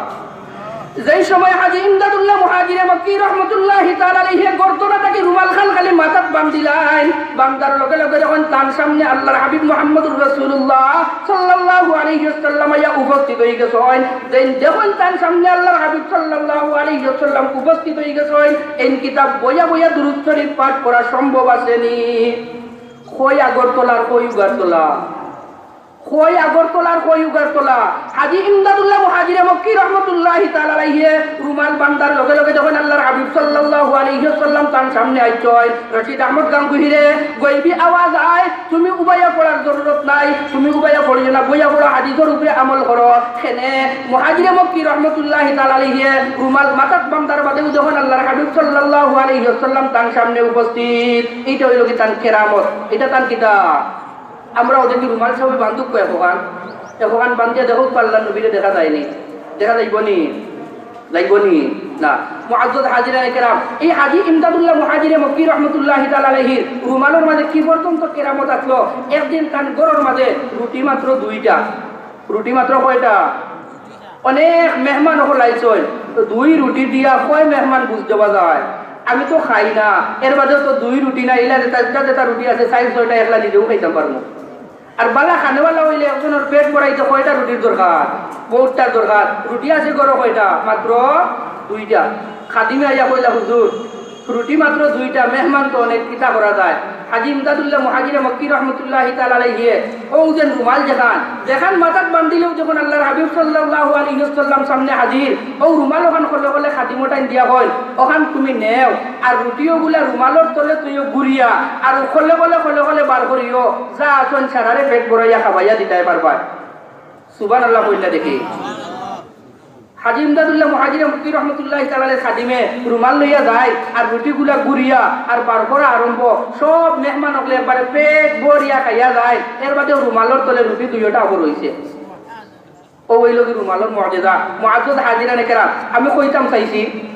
যেই সময় হাজী ইমদাদুল্লাহ মুহাজিরে মক্কি রহমতুল্লাহি তাআলা আলাইহি গর্দনা থাকি রুমাল খান খালি মাথাত বান্ধিলাইন, বান্ধার লগে লগে যখন তান সামনে আল্লাহর হাবিব মুহাম্মদুর রাসূলুল্লাহ সাল্লাল্লাহু আলাইহি ওয়াসাল্লাম আইয়া উপস্থিত অইগেছইন, যেইন দেখইন তান সামনে আল্লাহর হাবিব সাল্লাল্লাহু আলাইহি ওয়াসাল্লাম উপস্থিত অইগেছইন, এইন কিতা বইয়া বইয়া দুরূদ শরীফ পাঠ করা সম্ভব আছেনি? কই আগরতলার, কই উগারতলা। কই আগরতলার, কই উগারতলা। হাজী ইমদাদুল্লাহ মুহাজিরে মক্কি রহমতুল্লাহি তাআলা আলাইহি রুমাল বান্ধার লগে লগে যখন আল্লাহর হাবিব সাল্লাল্লাহু আলাইহি ওয়াসাল্লাম তান সামনে আইছইন, রশিদ আহমদ গাঙ্গুহিরে গয়বি আওয়াজ আয়, তুমি উবাইয়া পড়ার জরুরত নাই, তুমি উবাইয়া পড়িও না, বইয়া পড়ো, হাদিসর উপরে আমল করো। কেনে? মুহাজিরে মক্কি রহমতুল্লাহি তাআলা আলাইহি রুমাল মাথাত বান্ধার বাদেউ যখন আল্লাহর হাবিব সাল্লাল্লাহু আলাইহি ওয়াসাল্লাম তান সামনে উপস্থিত, ইটা অইলো কি তান কেরামত, ইটা তান কিতা? আমরা অউ দেখি রুমাল সবে বান্ধুক কয় একখান, একখান বান্ধিয়া দেখউক্কা আল্লাহর নবীরে দেখা যায়নি, দেখা যাইবনি, যাইবনি না। মুআজ্জাজ হাজিরানে কেরাম, এই হাজী ইমদাদুল্লাহ মুহাজিরে মক্কি রহমতুল্লাহি তাআলা আলাইহির রুমালর মাঝে কি পর্যন্ত কেরামত আছলো, একদিন তান ঘরর মাঝে রুটি মাত্র দুইটা, রুটি মাত্র কয়টা? অনেক মেহমান অকল আইছইন, তো দুই রুটি দিয়া কয় মেহমান বুঝ দেওয়া যায়? আমি তো খাই না, এর বাদেও তো দুই রুটি না, ইলা যেটা, যেটা, যেটা রুটি আছে, চাইর ছয়টা একলা নিজেও খাইতাম পারমু। আর বালা খানেওয়ালা অইলে একজনর পেট ভরাইতে কয়টা রুটির দরকার? বউতটার দরকার। রুটি আছে ঘরো কয়টা? মাত্র দুইটা। খাদিমে আইয়া কইলা, "হুজুর, রুটি মাত্র দুইটা, মেহমান তো অনেক, কিতা করা যায়?" হাজী ইমদাদুল্লাহ মুহাজিরে মক্কি রহমতুল্লাহি তাআলা আলাইহি অউ যেন রুমাল যেখান, যেখান মাথাত বান্ধিলেউ যখন আল্লাহর হাবিব সাল্লাল্লাহু আলাইহি ওয়াসাল্লাম সামনে হাজির, অউ রুমাল অখান খলে খলে খাদিমটাইন দিয়া কইন, "অখান তুমি নেও, আর রুটি অগুলা রুমালর তলে থইও গুরিয়া, আর খলে খলে খলে খলে বার করিও, যা আছইন সারারে পেট ভরাইয়া খাবাইয়া দিতায় পারবায়।" সুবহানাল্লাহ কইলা দেখি। হাজী ইমদাদুল্লাহ মুহাজিরে মক্কি রহমতুল্লাহি তাআলা আলাইহির খাদিমে রুমাল লইয়া যায়, আর রুটিগুলা গুরিয়া আর বার করা আরম্ভ, সব মেহমান অকলে একবারে পেট ভরিয়া খাইয়া যায়, এর বাদেও রুমালর তলে রুটি দুইওটা আবর অইছে। অউ অইলো কি রুমালর মুজিজা। মুআজ্জাজ হাজিরানে কেরাম, আমি কইতাম চাইছি,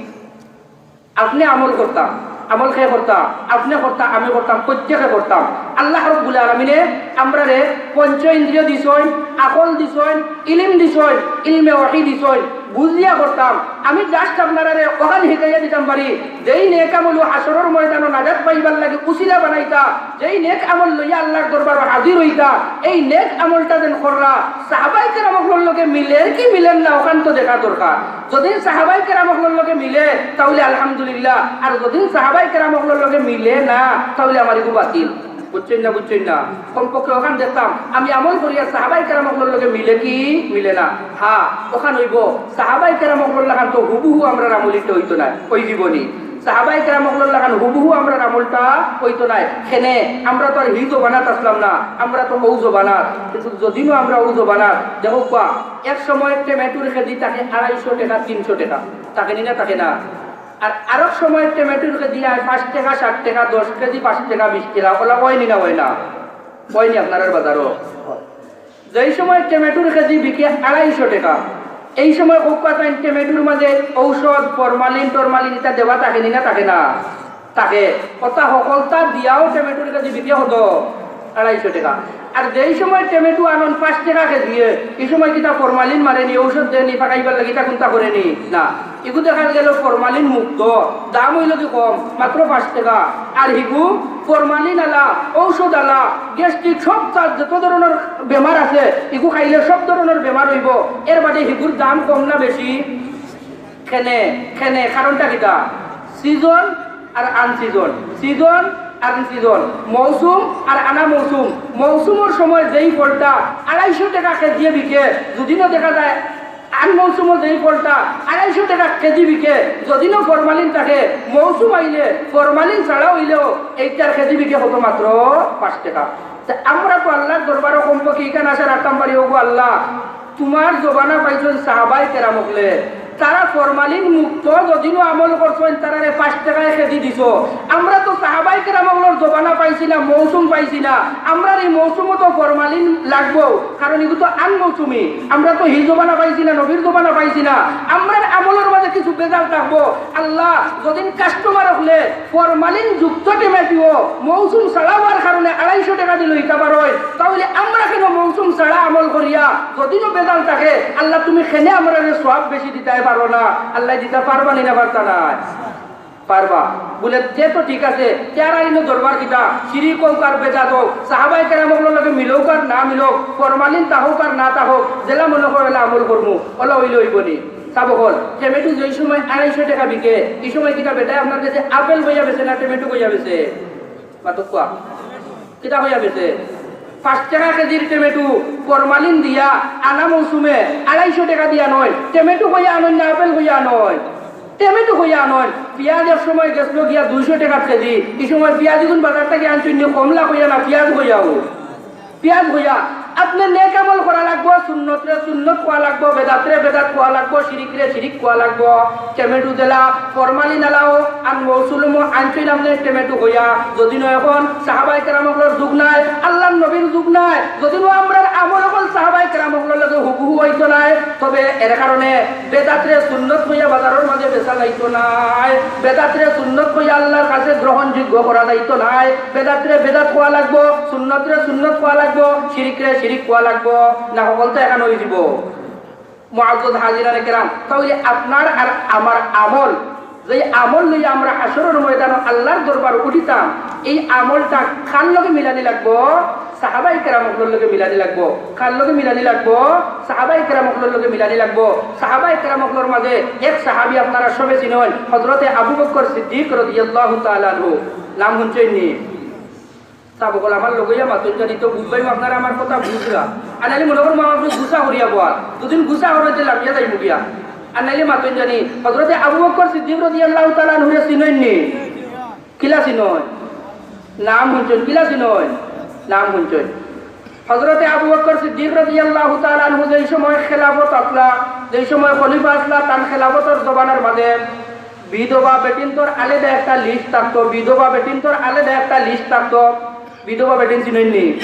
আপনে আমল করতা, আমল কে করতা, আপনে করতা, আমি করতাম, প্রত্যেকে করতাম। আল্লাহ রাব্বুল আলামিনে আমরারে পঞ্চ ইন্দ্রিয় দিছইন, আকল দিছইন, ইলিম দিছইন, ইলমে ওহী দিছইন, বুঝিয়া করতাম। আমি just আপনারারে অখান হিকাইয়া দিতাম পারি, যেই নেক আমলউ হাশরর ময়দানো নাজাত পাইবার লাগি উসিলা বানাইতা, যেই নেক আমল লইয়া আল্লাহর দরবারো হাজির অইতা, এই নেক আমলটা যেন কররা, সাহাবায়ে কেরাম অকলর লগে মিলের কি মিলের না, অখান তো দেখা দরকার। যদিন সাহাবায়ে কেরাম অকলর লগে মিলে, তাইলে আলহামদুলিল্লাহ, আর যদিন সাহাবায়ে কেরাম অকলর লগে মিলে না, তাইলে আমার ইগু বাতিল। বুঝছইন না, বুঝছইন না? কমপক্ষে অখান দেখতাম, আমি আমল করিয়ার সাহাবায়ে কেরাম অকলর লগে মিলে কি মিলে না। হ্যাঁ, অখান অইবো, সাহাবায়ে কেরাম অকলর লাখান তো হুবহু আমরার আমল ইটা অইতো নায়, অই জীবনী। সাহাবায়ে কেরাম অকলর লাখান হুবহু আমরার আমলটা অইতো নায়। কেনে? আমরা তো আর হি জমানাত আছলাম না, আমরা তো অউ জমানাত। কিন্তু যদিনও আমরা অউ জমানাত, দেখউক্কা, এক সময় টমেটোর কেজি থাকে আড়াইশো টেকা, তিনশো টেকা, থাকে নি না, থাকে না? আর আরক সময় টমেটোর কেজি অয় পাঁচ টেকা, সাত টেকা, দশ কেজি পাঁচ টেকা, বিশ টেকা, অলা অয়নি না, অয় না? অয়নি আপনারার বাজারো? যেই সময় টমেটোর কেজি বিকে আড়াইশো টেকা, এই সময় কউক্কা চাইন টমেটোর মাঝে ঔষধ, ফরমালিন টরমালিন ইতা দেওয়া থাকে নি না, থাকে না? থাকে। অতা হকলতা দিয়াও টমেটোর কেজি বিকে কত? আড়াইশো টেকা। আর যেই সময় টমেটো আনইন পাঁচ টেকা কেজি, ই সময় কিতা ফরমালিন মারে নি, ঔষধ দেয় নি, পাকাইবার লাগি ইতা কুন্তা করে নি? না। ইগু দেখা গেল ফরমালিন মুক্ত, দাম অইলো কি কম, মাত্র পাঁচ টেকা। আর হিগু ফরমালিন আলা, ঔষধ আলা, গ্যাস্ট্রিক, সব তার যত ধরনর বেমার আছে, ইগু খাইলে সব ধরনর বেমার অইবো। এর বাদে হিগুর দাম কম না বেশি? কেনে, কেনে, কারণটা কিতা? সিজন আর আনসিজন, সিজন আর আনসিজন, মৌসুম আর আনা মৌসুম। মৌসুমর সময় যেই ফলটা আড়াইশো টেকা কেজি বিকে, যদিনও দেখা যায় আন মৌসুমো যেই ফলটা আড়াইশো টেকা কেজি বিকে, যদিনও ফরমালিন থাকে, মৌসুম আইলে ফরমালিন ছাড়া অইলেও এইটার কেজি বিকে কত? মাত্র পাঁচ টেকা। তে আমরা তো আল্লাহর দরবারো কমপক্ষে ইখান আশা রাখতাম পারি, "ওগো আল্লাহ, তুমার জমানা পাইছইন সাহাবায়ে কেরাম অকলে, তারা ফরমালিন মুক্ত যদিনও আমল করছইন, তারারে পাঁচ টেকায় কেজি দিছো। আমরা তো সাহাবায়ে কেরাম অকলর জমানা পাইছি না, মৌসুম পাইছি না। আমরার ই মৌসুমো তো ফরমালিন লাগবো, কারণ ইগু তো আন মৌসুমি। আমরা তো হি জমানা পাইছি না, নবীর জমানা পাইছি না। আমরার আমলর মাঝে কিছু ভেজাল থাকবো। আল্লাহ, যদিন কাস্টমার অকলে ফরমালিন যুক্ত টেমেটুও মৌসুম ছাড়া অওয়ার কারণে আড়াইশো টেকা দি লইতা পারইন, তাইলে আমরা কেনে মৌসুম ছাড়া আমল করিয়া যদিনও ভেজাল থাকে, আল্লাহ তুমি কেনে আমরারে সওয়াব বেশি দিতায় পারো না? আল্লায় দিতা পারবা নি না পারতা নায়? পারবা। বুলে, তে তো ঠিক আছে, তে আর ইনো দরবার কিতা? শিরিক অউক আর বেদাত অউক, সাহাবায়ে কেরাম অকলর লগে মিলউক আর না মিলউক, ফরমালিন থাকউক আর না থাকউক, যেলা মনো কয় অলা আমল করমু, অলা অইলে অইবো নি? সাব অকল, টেমেটু যেই সময় আড়াইশো টেকা বিকে, ই সময় কিতা বেটায় আপনার গেছে আপেল কইয়া বেচে না টেমেটু কইয়া বেচে? মাতউক্কা। কিতা কইয়া বেচে? পাঁচ টেকা কেজির টেমেটু ফরমালিন দিয়া আনা মৌসুমে আড়াইশো টেকা দিয়া আনইন। টেমেটু কইয়া আনইন না আপেল কইয়া আনইন? টেমেটু কইয়া আনইন। পিয়াজ এক সময় গেছলো গিয়া দুইশো টেকা কেজি, ই সময় পিয়াজ ইগুন বাজার থাকি আনছইন নি কমলা কইয়া না পিয়াজ কইয়াউ? পিয়াজ কইয়া। আপনে নেক আমল করা লাগবো, সুন্নতরে সুন্নত কওয়া লাগবো, বেদাতরে বেদাত কওয়া লাগবো, শিরিকরে শিরিক কওয়া লাগবো। টেমেটু যেলা ফরমালিন আলাও আন মৌসুমো আনছইন আপনে টেমেটু কইয়া। যদিনও অখন সাহাবায়ে কেরাম অকলর যুগ নাই, আল্লার নবীর যুগ নাই, যদিনও আমরার আমল অকল সাহাবায়ে কেরাম অকলর লগে হুবহু অইতো নায়, তবে এর কারণে বেদাতরে সুন্নত কইয়া বাজারর মাঝে বেচা যাইতো নায়, বেদাতরে সুন্নত কইয়া আল্লার কাছে গ্রহণযোগ্য করা যাইতো নায়। বেদাতরে বেদাত কওয়া লাগবো, সুন্নতরে সুন্নত কওয়া লাগবো, শিরিকরে শিরিক কওয়া লাগবো, না হকল তো একখান অইযিবো। মুআজ্জাজ হাজিরানে কেরাম, তাইলে আপনার আর আমার আমল, যেই আমল লইয়া আমরা হাশরর ময়দানো আল্লার দরবারো উঠিতাম, এই আমলটা কার লগে মিলানি লাগবো? সাহাবায়ে কেরাম অকলর লগে মিলানি লাগবো। কার লগে মিলানি লাগবো? সাহাবায়ে কেরাম অকলর লগে মিলানি লাগবো। সাহাবায়ে কেরাম অকলর মাঝে এক সাহাবী আপনারা সবে চিনইন, হযরতে আবু বকর সিদ্দিক রাদিয়াল্লাহু তাআলা আনহু। নাম হুনছইন নি? সাব অকল আমার লগে ইয়া মাতইন জানি তো বুঝবায়ও আপনারা আমার কথা বুঝরা। আর নাইলে মনো করমু আমার উপরে গুসা করিয়া বওয়ার। যদিন গুসা করইন তে লামিয়া যাইমু গিয়া। আর নাইলে মাতইন জানি, হযরতে আবু বকর সিদ্দিক রাদিয়াল্লাহু তাআলা আনহুরে চিনইন নি? কিলা চিনইন? নাম হুনছইন, কিলা চিনইন? নাম হুনছইন। হযরতে আবু বকর সিদ্দিক রাদিয়াল্লাহু তাআলা আনহু যেই সময় খেলাফত আছলা, যেই সময় খলিফা আছলা, তান খেলাফতর জমানার মাঝে বিধবা বেটিন্তর আলাদা একটা লিস্ট থাকতো, বিধবা বেটিন্তর আলাদা একটা লিস্ট থাকতো। বিধবা বেটিন চিনইন নি?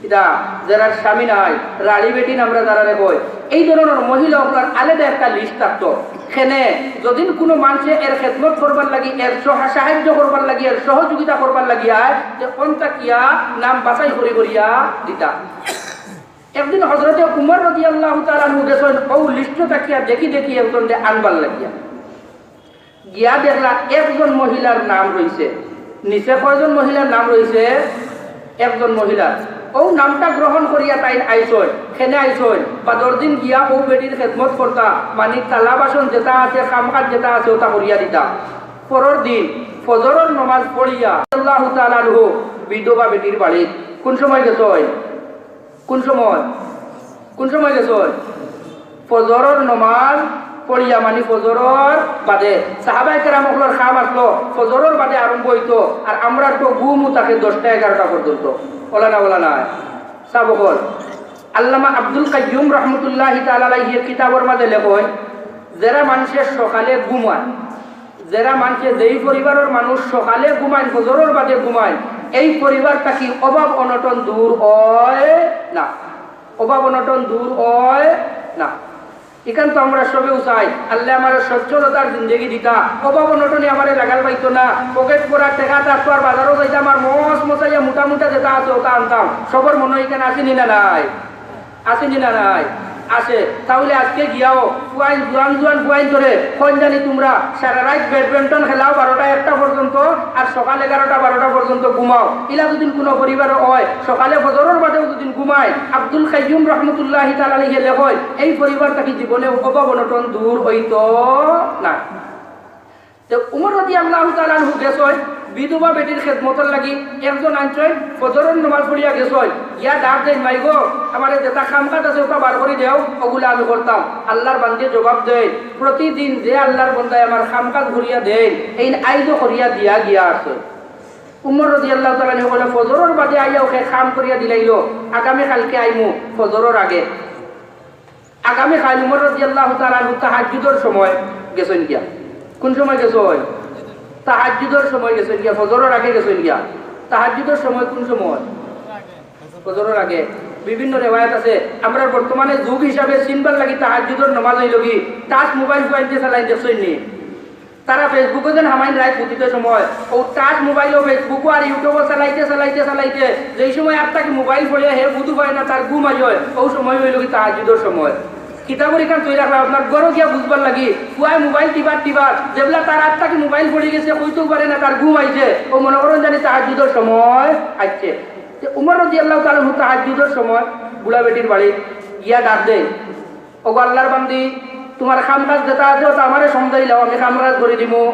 ইতা যেরার স্বামী নাই, রাঁড়ি বেটিন আমরা যেরারে কই, এই ধরনর মহিলা অকলর আলাদা একটা লিস্ট থাকতো। কেনে, যদিন কুনু মানষে এর খেদমত করবার লাগি, এর সহ-, সাহায্য করবার লাগি, এর সহযোগিতা করবার লাগি আয়, তে অন থাকিয়া নাম বাছাই করি করিয়া দিতা। একদিন হযরতে উমর রাদিয়াল্লাহু তাআলা আনহু গেছইন, অউ লিস্টো থাকিয়া দেখি দেখি একজনরে আনবার লাগিয়া। গিয়া দেখলা একজন মহিলার নাম রইছে। নিচে কয়জন মহিলার নাম রইছে? একজন মহিলার। অউ নামটা গ্রহণ করিয়া তাইন আইছইন। কেনে আইছইন? বাদর দিন গিয়া অউ বেটির খেদমত করতা, মানি থালা বাসন যেতা আছে, কাম কাজ যেতা আছে, অতা করিয়া দিতা। পরর দিন ফজরর নমাজ পড়িয়া রাদিয়াল্লাহু তাআলা আনহু বিধবা বেটির বাড়িত। কুন সময় গেছইন? কুন সময়? কুন সময় গেছইন? ফজরর নমাজ পড়িয়া, মানি ফজরর বাদে। সাহাবায়ে কেরাম অকলর কাম আছলো ফজরর বাদে আরম্ভ অইতো, আর আমরার তো ঘুমও থাকে দশটা এগারোটা পর্যন্ত। অলা না, অলা নায়? সাব অকল, আল্লামা আব্দুল কাইয়্যুম রহমতুল্লাহি তাআলা আলাইহির কিতাবর মাঝে লেখইন, যেরা মানষে সকালে ঘুমায়, যেরা মানষে, যেই পরিবারর মানুষ সকালে ঘুমাইন, ফজরর বাদে ঘুমাইন, এই পরিবার থাকি অভাব অনটন দূর অয় না, অভাব অনটন দূর অয় না। ইখান তো আমরা সবেউ চাই, আল্লায় আমারে সচ্ছলতার জিন্দেগি দিতা, অভাব অনটনে আমারে লাগাল পাইতো না, পকেট ভরা টেকা থাকতো, আর বাজারো যাইতাম আর মস মচাইয়া মোটা মোটা যেতা আছে অতা আনতাম। সবর মনো ইখান আছে নি না নাই? আছে নি না নাই? আছে। তাইলে আজকে গিয়াও ফুয়াইন, জুয়ান জুয়ান ফুয়াইনতরে কইন জানি তুমরা সারা রাইত ব্যাডমিন্টন খেলাও বারোটা একটা পর্যন্ত, আর সকাল এগারোটা বারোটা পর্যন্ত ঘুমাও। ইলা যদিন কুনু পরিবার অয়, সকালে ফজরর বাদেও যদিন ঘুমায়, আব্দুল কাইয়্যুম রহমতুল্লাহি তাআলা আলাইহি লেখইন, এই পরিবার থাকি জীবনে অভাব অনটন দূর অইতো না। তে উমর রাদিয়াল্লাহু তাআলা আনহু গেছইন বিধবা বেটির খেদমতর লাগি, একজন আনছইন, ফজরর নমাজ পড়িয়া গেছইন, গিয়া ডাক দেইন, "মাই গো, আমারে যেতা কাম কাজ আছে অতা বার করি দেও, অগুলা আমি করতাম।" আল্লার বান্দিয়ে জবাব দেইন, "প্রতিদিন যে আল্লার বন্দায় আমার কাম কাজ করিয়া দেইন, এইন আইজও করিয়া দিয়া গিয়া আছইন।" উমর রাদিয়াল্লাহু তাআলা আনহু কইলা, "ফজরর বাদে আইয়া অকে কাম করিয়া দিলাইলো, আগামী কালকে আইমু ফজরর আগে।" আগামী কাইল উমর রাদিয়াল্লাহু তাআলা আনহু তাহাজ্জুদর সময় গেছইন গিয়া। কোন সময় গেছইন? তাহাজ্জুদর সময় গেছইন গিয়া, ফজরর আগে গেছইন গিয়া। তাহাজ্জুদর সময় কোন সময়? ফজরর আগে। বিভিন্ন রেওয়ায়াত আছে। আমরা বর্তমানে যুগ হিসাবে চিনবার লাগি তাহাজ্জুদর নামাজ অইলো গি, touch mobile ফুয়াইন্তে চালাইন দেখছইন নি? তারা Facebook-ও যেন হামাইন রাইত হুতিতে সময়, অউ touch mobile-ও Facebook-ও আর YouTube-ও চালাইতে, চালাইতে, চালাইতে, যেই সময় আত থাকি mobile পড়ে হে বুঝ পায় না, তার ঘুম আয়, অউ সময় অইলো গি তাহাজ্জুদর সময়। কিতাবর ইখান তৈরি রাখলাম আপনার ঘরো গিয়া বুঝবার লাগি, ফুয়ায় mobile টিপার টিপার, যেবলা তার আত থাকি mobile পড়ি গেছে, কইতেও পারে না, তার ঘুম আইছে, অউ মনো করইন জানি তাহাজ্জুদর সময় আইছে। তে উমর রাদিয়াল্লাহু তাআলা আনহু তাহাজ্জুদর সময় বুড়া বেটির বাড়ি গিয়া ডাক দেয়, "ওগো আল্লাহর বান্দি, তুমার কাম কাজ যেতা আছে, অতা আমারে সমঝাইলাও, আমি কাম কাজ করি দিমু।"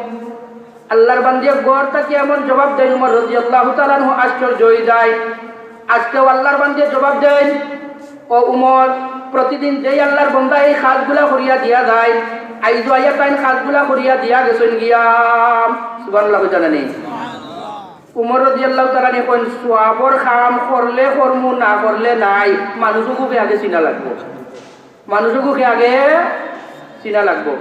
আল্লাহর বান্দিয়ে ঘর থাকি এমন জবাব দেইন, উমর রাদিয়াল্লাহু তাআলা আনহু আশ্চর্য অই যায়। আজকেও আল্লাহর বান্দিয়ে জবাব দেইন, "ও উমর, প্রতিদিন যেই আল্লাহর বান্দা এই কাজগুলা করিয়া দিয়া যায়, আইজও আইয়া তাইন কাজগুলা করিয়া দিয়া গেছইন গিয়া।" সুবহানাল্লাহ কইতা না নি? উমর রাদিয়াল্লাহু তাআলা আনহু কইন, "সওয়াবর কাম করলে করমু, না করলে নাই, মানুষগুরে আগে চিনা লাগবো।" মানুষগুরে আগে চিনা লাগবো।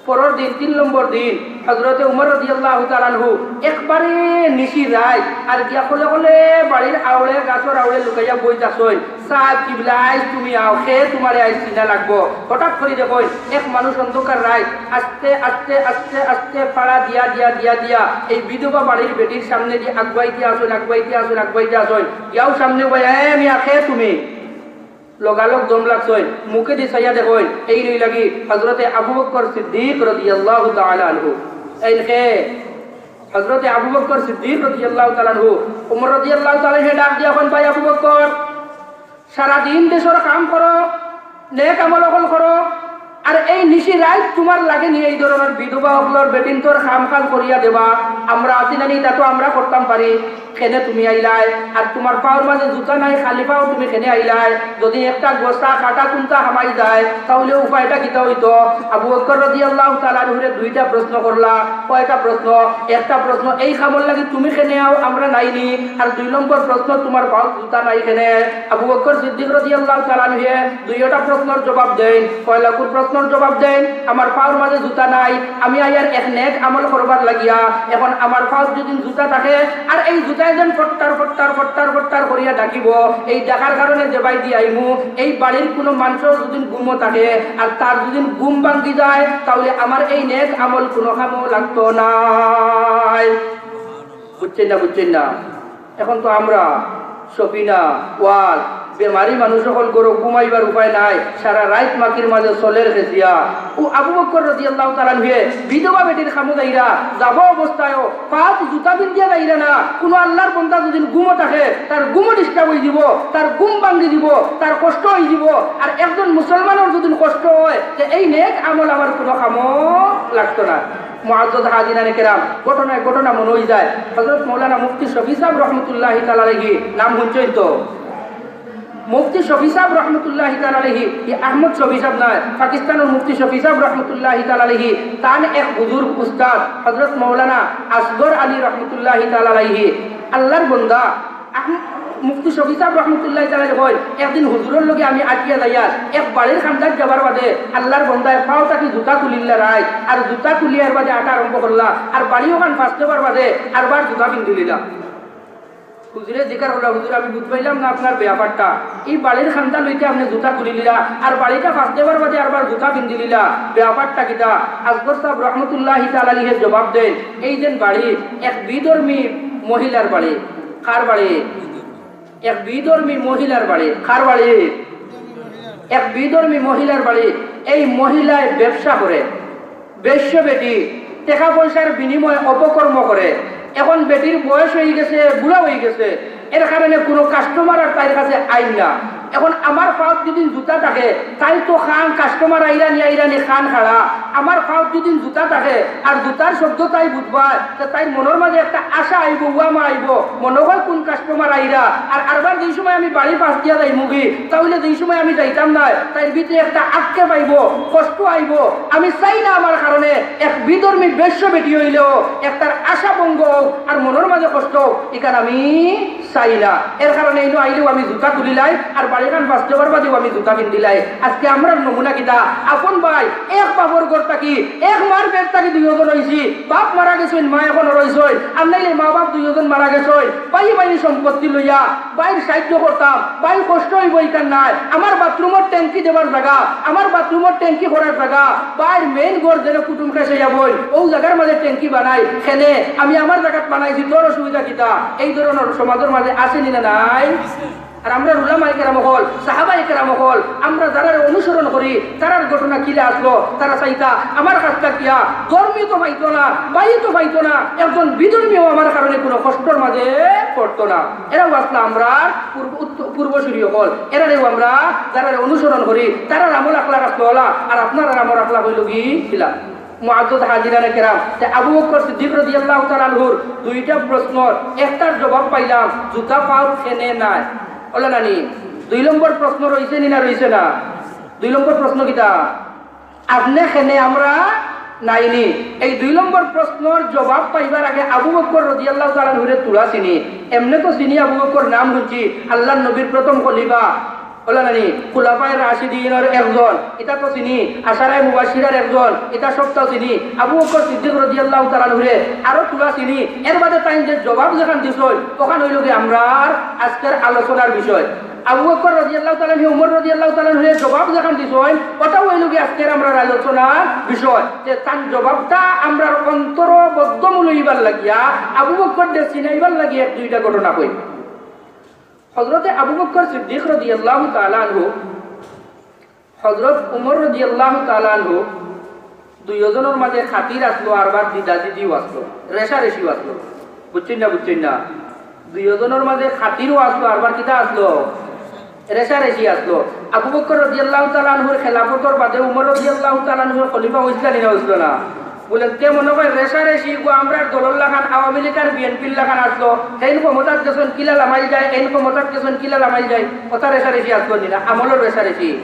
পরর দিন, তিন নম্বর দিন, হযরতে উমর রাদিয়াল্লাহু তাআলা আনহু একবারে নিশি রাইত আর গিয়া কলে কলে বাড়ির আওড়ে, গাছর আওড়ে লুকাইয়া বইতাছইন, "সাব কিবলা, আইজ তুমি আও, কে তুমারে আইজ চিনা লাগবো।" হঠাৎ করি দেখইন, এক মানুষ অন্ধকার রাইত আস্তে আস্তে আস্তে আস্তে পাড়া দিয়া দিয়া দিয়া দিয়া এই বিধবা বাড়ির বেটির সামনেদি আগুয়াইতে আছইন, আগুয়াইতে আছইন, আগুয়াইতে আছইন। ইয়াও সামনে কয়, "এ মিয়া, কে তুমি?" লগালগ দম লাগছইন, মুখেদি চাইয়া দেখইন, এইন অইলা গি হযরতে আবু বকর সিদ্দিক রাদিয়াল্লাহু তাআলা আনহু। এইন কে? হযরতে আবু বকর সিদ্দিক রাদিয়াল্লাহু তাআলা আনহু। উমর রাদিয়াল্লাহু তাআলা আনহু ডাক দিয়া কইন, "ভাই আবু বকর, সারাদিন দেশর কাম করো, নেক আমল অকল করো, আর এই নিশি রাইত তুমার লাগি নি এই ধরনর বিধবা অকলর বেটিন্তর কাম কাজ করিয়া দেবা, আমরা আছি না নি, ইতা তো আমরা করতাম পারি। কেনে তুমি আইলায়? আর তুমার পাওর মাঝে জুতা নাই, খালি পাও তুমি কেনে আইলায়? যদি একটা গোছা কাটা কুন্তা হামাই যায়, তাইলে উপায়টা কিতা অইতো?" আবু বকর রাদিয়াল্লাহু তাআলা আনহুরে দুইটা প্রশ্ন করলা। কয়টা প্রশ্ন? একটা প্রশ্ন, "এই কামর লাগি তুমি কেনে আও, আমরা নাই নি?" আর দুই নম্বর প্রশ্ন, "তুমার পাও জুতা নাই কেনে?" আবু বকর সিদ্দিক রাদিয়াল্লাহু তাআলা আনহুয়ে দুইওটা প্রশ্নর জবাব দেইন। পয়লাকুর প্রশ্নর জবাব দেইন, "আমার পাওর মাঝে জুতা নাই, আমি আইয়ার এক নেক আমল করবার লাগিয়া। এখন আমার পাওত যদি জুতা থাকে, আর এই জুতায় যেন ফট্টার ফট্টার ফট্টার ফট্টার করিয়া ডাকিবো, এই ডাকার কারণে যেবায়দি আইমু, এই বাড়ির কুনু মানষর যদি ঘুমো থাকে, আর তার যদি ঘুম ভাঙ্গি যায়, তাইলে আমার এই নেক আমল কুনু কামো লাগতো নায়।" বুঝছইন না, বুঝছইন না? এখন তো আমরা সফিনা, ওয়াজ, বেমারি মানুষ অকল ঘরো ঘুমাইবার উপায় নাই, সারা রাইত মাটির মাঝে চলের খেজিয়া। অউ আবু বকর রাদিয়াল্লাহু তাআলা আনহুয়ে বিধবা বেটির কামো যাইরা, যাওয়া অবস্থায়ও পাওত জুতা পিন্দিয়া যাইরা না। কুনু আল্লাহর বান্দা যদি ঘুমো থাকে, তার ঘুমো disturb অইযিবো, তার ঘুম ভাঙ্গি যিবো, তার কষ্ট অইযিবো। আর একজন মুসলমানর যদি কষ্ট অয়, তে এই নেক আমল আমার কুনু কামো লাগতো না। মুআজ্জাজ হাজিরানে কেরাম, ঘটনায় ঘটনা মনো অইযায়। হযরত মাওলানা মুফতি শফি সাব রহমতুল্লাহি তাআলা আলাইহি, নাম হুনছইন তো? মুফতি শফি সাব রহমতুল্লাহি তাআলা আলাইহি, ই আহমদ শফি সাব নায়, পাকিস্তানর মুফতি শফি সাব রহমতুল্লাহি তাআলা আলাইহি, তান এক বুজুর্গ উস্তাদ হযরত মাওলানা আসগর আলী রহমতুল্লাহি তাআলা আলাইহি, আল্লাহর বান্দা, আহম-, মুফতি শফি সাব রহমতুল্লাহি তাআলা আলাইহি কইন, একদিন হুজুরর লগে আমি আটিয়া যাইয়ার, এক বাড়ির কান্দাত যাবার বাদে আল্লাহর বান্দায় পাও থাকি জুতা তুলিলা রাইত, আর জুতা তুলিয়ার বাদে আটা আরম্ভ করলা, আর বাড়ি অখান ফাঁস দেবার বাদে আরবার জুতা পিন্দিলিলা। হুজুরে জিকার করলা, "হুজুর, আমি বুঝ পাইলাম না আপনার ব্যাপারটা। এই বাড়ির কান্দা লইতে আপনে জুতা তুলিলিলা, আর বাড়িটা ফাঁস দেবার বাদে আরবার জুতা পিন্দিলিলা, ব্যাপারটা কিতা?" আসগর সাব রহমতুল্লাহি তাআলা আলাইহি জবাব দেইন, "এই যেন বাড়ি, এক বিধর্মী মহিলার বাড়ি।" কার বাড়ি? এক বিধর্মী মহিলার বাড়ি। কার বাড়ি? এক বিধর্মী মহিলার বাড়ি। এই মহিলায় ব্যবসা করে, বেশ্যা বেটি, টেকা পয়সার বিনিময়ে অপকর্ম করে। এখন বেটির বয়স অইগেছে, বুড়া অইগেছে, এর কারণে কুনু customer আর তাইর কাছে আইন না। এখন আমার পাওত যদি জুতা থাকে, তাই তো খান customer আইরা নি, আইরা নি খান খাড়া। আমার পাওত যদি জুতা থাকে আর জুতার শব্দ তাই বুঝবায়, তে তাইর মনর মাঝে একটা আশা আইবো, উয়ামা আইবো, মনো অয় কুন customer আইরা। আর আরবার যেই সময় আমি বাড়ি ফাঁস দিয়া যাইমুগি, তাইলে যেই সময় আমি যাইতাম নায়, তাইর ভিতরে একটা আক্ষেপ আইবো, কষ্ট আইবো। আমি চাই না আমার কারণে এক বিধর্মী বেশ্যা বেটি অইলেও একটার আশা ভঙ্গ অউক আর মনর মাঝে কষ্ট অউক, ইখান আমি চাই না। এর কারণে ইনো আইলেও আমি জুতা তুলিলাই, আর বাড়িখান বাঁচতে পারবা দিও আমি জুতা পিন্দিলাই। আজকে আমরার নমুনা কিতা? আপন ভাই, এক বাপর ঘর থাকি, এক মার পেট থাকি দুইজন অইছি। বাপ মারা গেছইন, মা এখনো রইছইন, আর নাইলে মা বাপ দুইজন মারা গেছইন। ভাই ভাই সম্পত্তি লইয়া ভাইর সাহায্য করতাম, ভাই কষ্ট অইবো ইখান নাই। আমার বাথরুমর ট্যাঙ্কি দেবার জাগা, আমার বাথরুমর ট্যাঙ্কি করার জাগা, ভাইর মেইন ঘর যেন কুটুম খাইছে যাবই, ও জাগার মাঝে ট্যাঙ্কি বানাই, খেনে আমি আমার জাগাত বানাইছি, তোর অসুবিধা কিতা? এই ধরনের সমাজর মাঝে আছে নি না নাই? আর আমরা উলামায়ে কেরাম অকল, সাহাবায়ে কেরাম অকল, আমরা যারারে অনুসরণ করি, তারার ঘটনা কিলা আসলো, তারা চাইতা আমার কাছ থাকিয়া ধর্মীয় তো পাইতো না, বাইয়ে তো পাইতো না, একজন বিধর্মীয় আমার কারণে কোনো কষ্টর মাঝে পড়তো না। এরাও আসলো আমরা পূর্ব, উত্ত-, পূর্বসূরি অকল, এরারেও আমরা যারারে অনুসরণ করি, তারার আমল আখলাক আসলো ওলা, আর আপনারার আমল আখলাক অইলো কি কিলা? মুআজ্জাজ হাজিরানে কেরাম, তে আবু বকর সিদ্দিক রাদিয়াল্লাহু তাআলা আনহুর দুইটা প্রশ্নর একটার জবাব পাইলাম, জুতা পাও খেনে নাই। ওলা নানি, দুই নম্বর প্রশ্ন রইছে নি না রইছে না? দুই নম্বর প্রশ্ন কিতা? আপনে খেনে আমরা নাইনি। এই দুই নম্বর প্রশ্নর জবাব পাইবার আগে আবু বকর রাদিয়াল্লাহু তাআলা আনহুরে তুরা চিনি। এমনে তো চিনি আবু বকর, নাম হুনছি, আল্লাহর নবীর প্রথম খলিফা, ওলা নানি, খুলাফায়ে রাশিদিনর একজন, ইতা তো চিনি, আশারায়ে মুবাশশিরার একজন, ইতা সবতাও চিনি। আবু বকর সিদ্দিক রাদিয়াল্লাহু তাআলা আনহুরে আরো তুরা চিনি। এর বাদে তাইন যে জবাব যেখান দিছইন, ওখান অইলো কি আমরার আজকের আলোচনার বিষয়। আবু বকর রাদিয়াল্লাহু তাআলা আনহু, উমর রাদিয়াল্লাহু তাআলা আনহুরে জবাব যেখান দিছইন, ওটাও অইলো কি আজকের আমরার আলোচনার বিষয়। যে তান জবাবটা আমরার অন্তরো বদ্ধমূল অইবার লাগিয়া, আবু বকররে চিনাইবার লাগিয়া এক দুইটা ঘটনা কই। হযরতে আবু বকর সিদ্দিক রাদিয়াল্লাহু তাআলা আনহু, হযরত উমর রাদিয়াল্লাহু তাআলা আনহু, দুইওজনর মাঝে খাতির আসলো, আরবার দিদাদিদিও আসলো, রেশারেশিও আসলো। বুঝছইন না, বুঝছইন না? দুইওজনর মাঝে খাতিরও আসলো, আরবার কিতা আসলো? রেশারেশি আসলো। আবু বকর রাদিয়াল্লাহু তাআলা আনহুর খেলাফতর বাদে উমর রাদিয়াল্লাহু তাআলা আনহুর খলিফা অইছলা নি না অইছলা না? বলেন, তে মনে কয় রেশারেশি গো, আমরার দলর লাখান, আওয়ামী লীগ আর বিএনপির লাখান আসলো। হেইন ক্ষমতাত গেছইন কিলা লামাইল যায়, হেইন ক্ষমতাত গেছইন কিলা লামাইল যায়। কথা রেশারেশি আসলো নি না? আমলর রেশারেশি,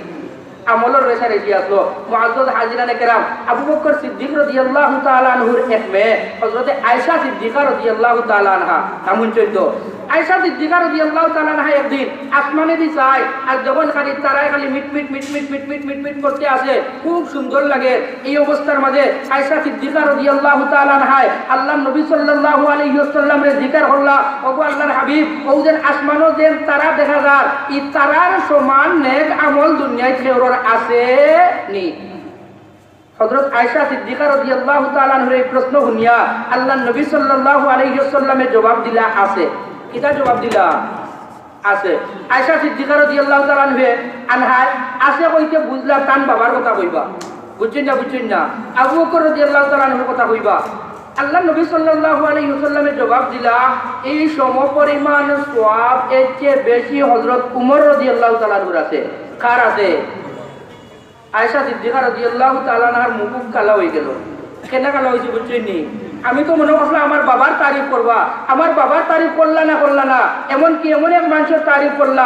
আমলর রেশারেশি আসলো। মুআজ্জাজ হাজিরানে কেরাম, আবু বকর সিদ্দিক রাদিয়াল্লাহু তাআলা আনহুর এক মেয়ে হযরতে আয়েশা সিদ্দিকা রাদিয়াল্লাহু তাআলা আনহা, নাম হুনছইন তো? আয়েশা সিদ্দিকা রাদিয়াল্লাহু তাআলা আনহা একদিন আসমানেদি চায়, আর যখন খালি তারায় খালি মিটমিট, মিটমিট, মিটমিট, মিটমিট করতে আছে, খুব সুন্দর লাগে। এই অবস্থার মাঝে আয়েশা সিদ্দিকা রাদিয়াল্লাহু তাআলা আনহায় আল্লাহর নবী সাল্লাল্লাহু আলাইহি ওয়াসাল্লামরে জিকার করলা, "ওগো আল্লাহর হাবিব, অউ যেন আসমানো যেন তারা দেখা যার, ই তারার সমান নেক আমল দুনিয়াত কেউরর আছে নি?" হযরত আয়েশা সিদ্দিকা রাদিয়াল্লাহু তাআলা আনহার এই প্রশ্ন হুনিয়া আল্লাহর নবী সাল্লাল্লাহু আলাইহি ওয়াসাল্লামে জবাব দিলা, "আছে।" কিতা জবাব দিলা? "আছে।" আয়েশা সিদ্দিকা রাদিয়াল্লাহু তাআলা আনহে, আনহায় আছে কইতে বুঝলা তান বাবার কথা কইবা। বুঝছইন না, বুঝছইন না? আবু বকর রাদিয়াল্লাহু তাআলা আনহুর কথা কইবা। আল্লাহর নবী সাল্লাল্লাহু আলাইহি ওয়াসাল্লামে জবাব দিলা, "এই সমপরিমাণ সওয়াব এর চেয়ে বেশি হযরত উমর রাদিয়াল্লাহু তাআলা আনহুর আছে।" কার আছে? আয়েশা সিদ্দিকা রাদিয়াল্লাহু তাআলা আনহার মুখ কালা অইগেলো। কেনে কালা অইছে বুঝছইন নি? আমি তো মনে করছিলাম আমার বাবার তারিফ করবা, আমার বাবার তারিফ করলা না, করলা না, এমনকি এমন এক মানষর তারিফ করলা,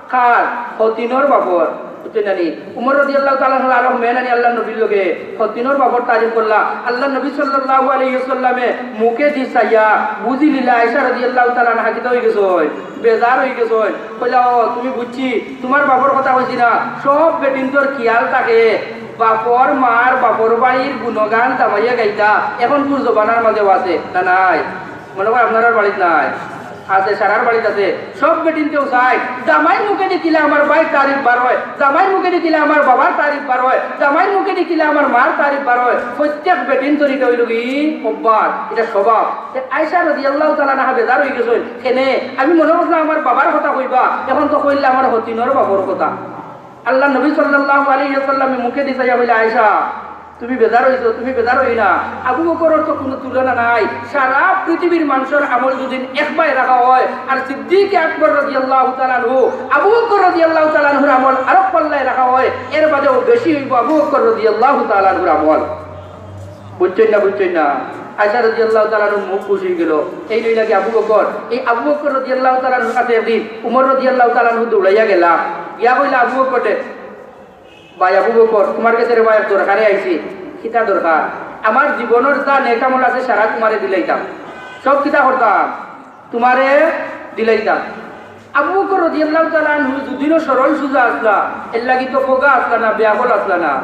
কার? হতিনর বাপর। বুঝছইন না নি? উমর রাদিয়াল্লাহু তাআলা আনহু আরো মেহনানি আল্লাহর নবীর লগে হতিনর বাপর তারিফ করলা। আল্লাহর নবী সাল্লাল্লাহু আলাইহি ওয়াসাল্লামে মুখেদি চাইয়া বুঝিলিলা আয়েশা রাদিয়াল্লাহু তাআলা আনহা কিতা অইগেছইন? বেজার অইগেছইন। কইলা, "ও, তুমি বুঝছি, তুমার বাপর কথা কইছি না, সব বেটিন্তর খিয়াল থাকে, বাপর মার, বাপর বাড়ির গুণগান জামাইয়ে গাইতা, অখনকুর জমানার মাঝেও আছে, না নাই?" মনে কয় আপনারার বাড়িত নাই, আছে, সারার বাড়িত আছে। সব বেটিন্তেও চায়, জামাইর মুখেদি কিলা আমার ভাইর তারিফ বার অয়, জামাইর মুখেদি কিলা আমার বাবার তারিফ বার অয়, জামাইর মুখেদি কিলা আমার মার তারিফ বার অয়। প্রত্যেক বেটিন্তর ইটা অইলো কি অভ্যাস, ইটা স্বভাব। তে আয়েশা রাদিয়াল্লাহু তাআলা আনহা বেজার অইগেছইন, কেনে? আমি মনে করছিলাম আমার বাবার কথা কইবা, অখন তো কইলা আমার হতিনর বাপর কথা। আল্লাহর নবী সাল্লাল্লাহু আলাইহি ওয়াসাল্লামে মুখেদি চাইয়া কইলা, "আয়েশা, তুমি বেজার অইছো, তুমি বেজার অইও না।" আবু বকরর তো কুনু তুলনা নাই। সারা পৃথিবীর মানষর আমল যুদি একবায় রাখা অয়, আর সিদ্দিক আকবর রাদিয়াল্লাহু তাআলা আনহু, আবু বকর রাদিয়াল্লাহু তাআলা আনহুর আমল আরক পাল্লায় রাখা অয়, এর বাদেও বেশি অইবো আবু বকর রাদিয়াল্লাহু তাআলা আনহুর আমল। বুঝছইন না, বুঝছইন না? আয়েশা রাদিয়াল্লাহু তাআলা আনহুর মুখ খুশ অইগেলো। এই লইলা কি আবু বকর, এই আবু বকর রাদিয়াল্লাহু তাআলা আনহুর কাছে একদিন উমর রাদিয়াল্লাহু তাআলা আনহু দৌড়াইয়া গেলা, গিয়া কইলা, "আবু বকর রে, ভাই আবু বকর, তুমার গেছে রে ভাই এক দরকারে আইছি।" "কিতা দরকার?" "আমার জীবনর যা নেক আমল আছে সারা তুমারে দিলাইতাম, সব কিতা করতাম, তুমারে দিলাইতা। আবু বকর রাদিয়াল্লাহু তাআলা আনহু যদিও সরল সুজা আছলা, এর লাগি তো ফোগা আছলা না, বেআকল আছলা না।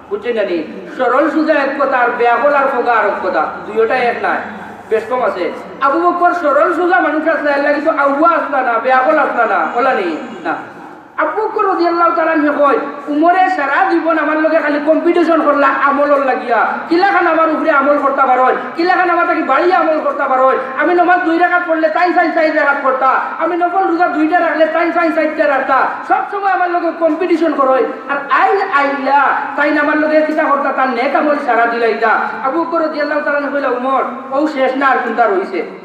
বুঝছইন না নি? সরল সুজা এক কথা, আর বেআকল আর ফোগা আর এক কথা, দুইওটা এক নায়, বেশ কম আছে। আবু বকর সরল সুজা মানুষ আছলা, এর লাগি তো আউয়া আছলা না, বেআকল আছলা না, অলা নি? না। আবু বকর রাদিয়াল্লাহু তাআলা আনহু কয়, "উমরে সারা জীবন আমার লগে খালি competition করলা আমলর লাগিয়া, কিলাখান আমার উপরে আমল করতা পারইন, কিলাখান আমার থাকি বাড়িয়া আমল করতা পারইন। আমি নমাজ দুই রাকাত পড়লে তাইন চাইন চাইর রাকাত পড়তা, আমি নফল রোজা দুইটা রাখলে তাইন চাইন চাইরটা রাখতা, সব সময় আমার লগে competition করইন। আর আইজ আইলা তাইন আমার লগে কিতা করতা, তান নেক আমল সারা দিলাইতা।" আবু বকর রাদিয়াল্লাহু তাআলা আনহু কইলা, "উমর, অউ শেষ না, আর কুনটা রইছে?"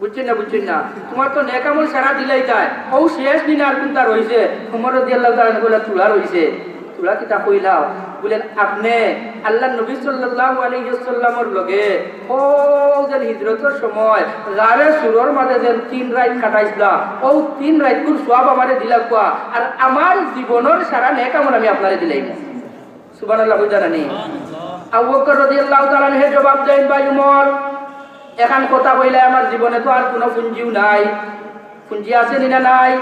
বুঝছইন না, বুঝছইন না? তুমার তো নেক আমল সারা দিলাইতায়, অউ শেষ নি না, আর কুনটা রইছে? উমর রাদিয়াল্লাহু তাআলা আনহু কইলা, "থুড়া রইছে।" "থুড়া কিতা কইলাও?" বুলেন, "আপনে আল্লাহর নবী সাল্লাল্লাহু আলাইহি ওয়াসাল্লামর লগে অউ যেন হিজরতর সময় গারে সুরর মাঝে যেন তিন রাইত কাটাইছলা, অউ তিন রাইতকুর সওয়াব আমারে দিলাউক্কা, আর আমার জীবনর সারা নেক আমল আমি আপনারে দিলাইমু।" সুবহানাল্লাহ, বুঝা নানি? আবু বকর রাদিয়াল্লাহু তাআলা আনহু জবাব দেইন, "ভাই উমর, এখান কথা কইলায় আমার জীবনে তো আর কুনু পুঞ্জিও নাই। পুঞ্জি আছে নি না নাই?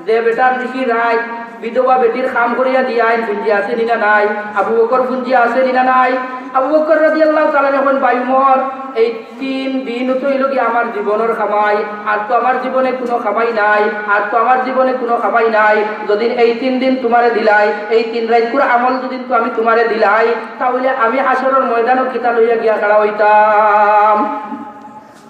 যে বেটার নিশি রাইত বিধবা বেটির কাম করিয়া দিয়াইন, পুঞ্জি আছে নি না নাই?" আবু বকর, পুঞ্জি আছে নি না নাই? আবু বকর রাদিয়াল্লাহু তাআলা আনহু কইন, "ভাই উমর, এই তিন দিন তো অইলো গি আমার জীবনর কামাই, আর তো আমার জীবনে কুনু কামাই নাই, আর তো আমার জীবনে কুনু কামাই নাই। যদিন এই তিন দিন তুমারে দিলাই, এই তিন রাইতকুর আমল যদিন তো আমি তুমারে দিলাই, তাইলে আমি হাশরর ময়দানো কিতা লইয়া গিয়া খাড়া অইতাম?"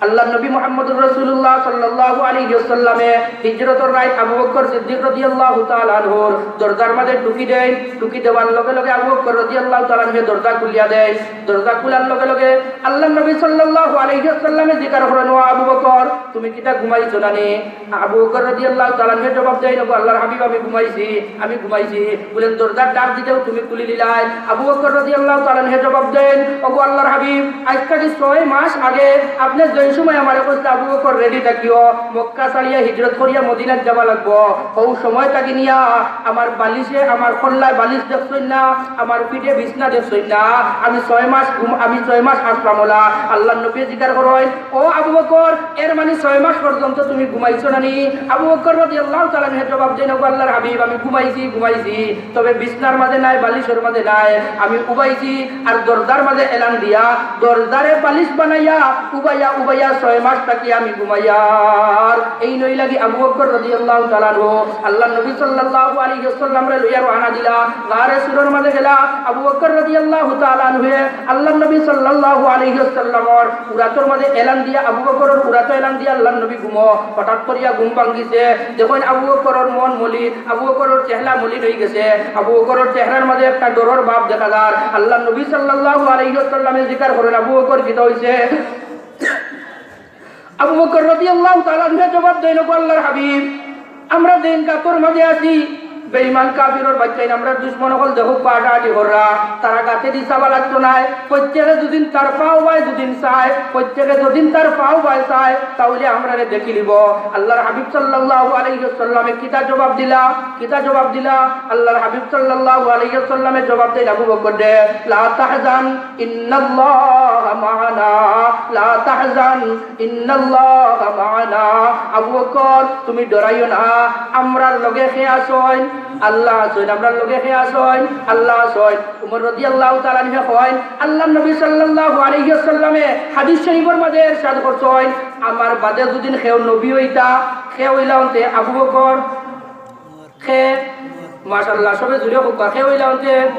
আল্লাহর নবী মুহাম্মদুর রাসূলুল্লাহ সাল্লাল্লাহু আলাইহি ওয়াসাল্লামে হিজরতর রাইত আবু বকর সিদ্দিক রাদিয়াল্লাহু তাআলা আনহুর দরজার মাঝে টুকি দেইন। টুকি দেওয়ার লগে লগে আবু বকর রাদিয়াল্লাহু তাআলা আনহু দরজা খুলিয়া দেইন। দরজা খুলার লগে লগে আল্লাহর নবী সাল্লাল্লাহু আলাইহি ওয়াসাল্লামে জিকার করইন, "ও আবু বকর, তুমি কিতা ঘুমাইছো না নি?" আবু বকর রাদিয়াল্লাহু তাআলা আনহু জবাব দেইন, "ওগো আল্লাহর হাবিব, আমি ঘুমাইছি, আমি ঘুমাইছি।" বুলেন, "দরজার ডাক দিতেউ তুমি খুলি দিলায়।" আবু বকর রাদিয়াল্লাহু তাআলা আনহু জবাব দেইন, "ওগো আল্লাহর হাবিব, আইজ থাকি ছয় মাস আগে আপনে যেই সময় আমারে কইছলা, 'আবু বকর, ready থাকিও, মক্কা ছাড়িয়া হিজরত করিয়া মদিনাত যাওয়া লাগবো,' অউ সময় থাকি নিয়া আমার বালিশে, আমার কল্লায় বালিশ দেখছইন না, আমার পিঠে বিছনা দেখছইন না। আমি ছয় মাস ঘুম-, আমি ছয় মাস আছলাম অলা।" আল্লাহর নবী জিকার করইন, "ও আবু বকর, এর মানি ছয় মাস পর্যন্ত তুমি ঘুমাইছো না নি?" আবু বকর রাদিয়াল্লাহু তাআলা আনহু জবাব দেইন, "ওগো আল্লাহর হাবিব, আমি ঘুমাইছি, ঘুমাইছি, তবে বিছনার মাঝে নায়, বালিশর মাঝে নায়, আমি উবাইছি, আর দরজার মাঝে এলান দিয়া, দরজারে বালিশ বানাইয়া, উবাইয়া উবাইয়া ছয় মাস থাকি আমি ঘুমাইয়ার।" এইন অইলা গি আবু বকর রাদিয়াল্লাহু তাআলা আনহু আল্লাহর নবী সাল্লাল্লাহু আলাইহি ওয়াসাল্লামরে লইয়া রওয়ানা দিলা, গারে সুরর মাঝে গেলা। আবু বকর রাদিয়াল্লাহু তাআলা আনহুয়ে আল্লাহর নবী সাল্লাল্লাহু আলাইহি ওয়াসাল্লামর উরাতর মাঝে এলান দিয়া, আবু বকরর উরাতো এলান দিয়া আল্লাহর নবী ঘুমো। হঠাৎ করিয়া ঘুম ভাঙ্গিছে, দেখইন আবু বকরর মন মলিন, আবু বকরর চেহারা মলিন অইগেছে, আবু বকরর চেহারার মাঝে একটা ডরর ভাব দেখা যার। আল্লাহর নবী সাল্লাল্লাহু আলাইহি ওয়াসাল্লামে জিকার করইন, "আবু বকর, কিতা অইছে?" আবু বকর রাদিয়াল্লাহু তাআলা আনহু জবাব দেইন, "ওগো আল্লাহর হাবিব, আমরা যেইন গাতর মাঝে আছি, বেঈমান কাফিরর বাইচ্চাইন, আমরার দুশমন অকল দেখউক্কা আটাআটি কররা, তারা গাতেদি চাওয়া লাগতো নায়, প্রত্যেকে যদিন তার পাও বায় যদিন চায়, প্রত্যেকে যদিন তার পাও বায় চায়, তাইলে আমরারে দেখিলিবো।" আল্লাহর হাবিব সাল্লাল্লাহু আলাইহি ওয়াসাল্লামে কিতা জবাব দিলা? কিতা জবাব দিলা? আল্লাহর হাবিব সাল্লাল্লাহু আলাইহি ওয়াসাল্লামে জবাব দেইন, "আবু বকর রে, লা তাহজান, ইন্নাল্লাহা মাআনা, লা তাহজান, ইন্নাল্লাহা মাআনা।" আবু বকর, তুমি ডরাইও না, আমরার লগে কে আছইন? আল্লাহ আছইন। আমরার লগে কে আছইন? আল্লাহ আছইন। উমর রাদিয়াল্লাহু তাআলা আনহু কইন, আল্লাহর নবী সাল্লাল্লাহু আলাইহি ওয়াসাল্লামে হাদিস শরীফর মাঝে ইরশাদ করছইন, "আমার বাদে যদিন কেউ নবী অইতা, কে অইলা অন্তে? আবু বকর।" কে? মাশাআল্লাহ, সবে জুরে কউক্কা, কে অইলা অন্তে?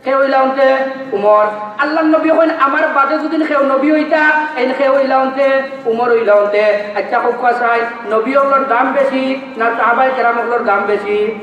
কে অইলা অন্তে? উমর। আল্লাহর নবী কইন, "আমার বাদে যদিন কেউ নবী অইতা, এইন কে অইলা অন্তে? উমর অইলা অন্তে।" আইচ্ছা, কউক্কা চাই, নবী অকলর দাম বেশি না সাহাবায়ে কেরাম অকলর দাম বেশি?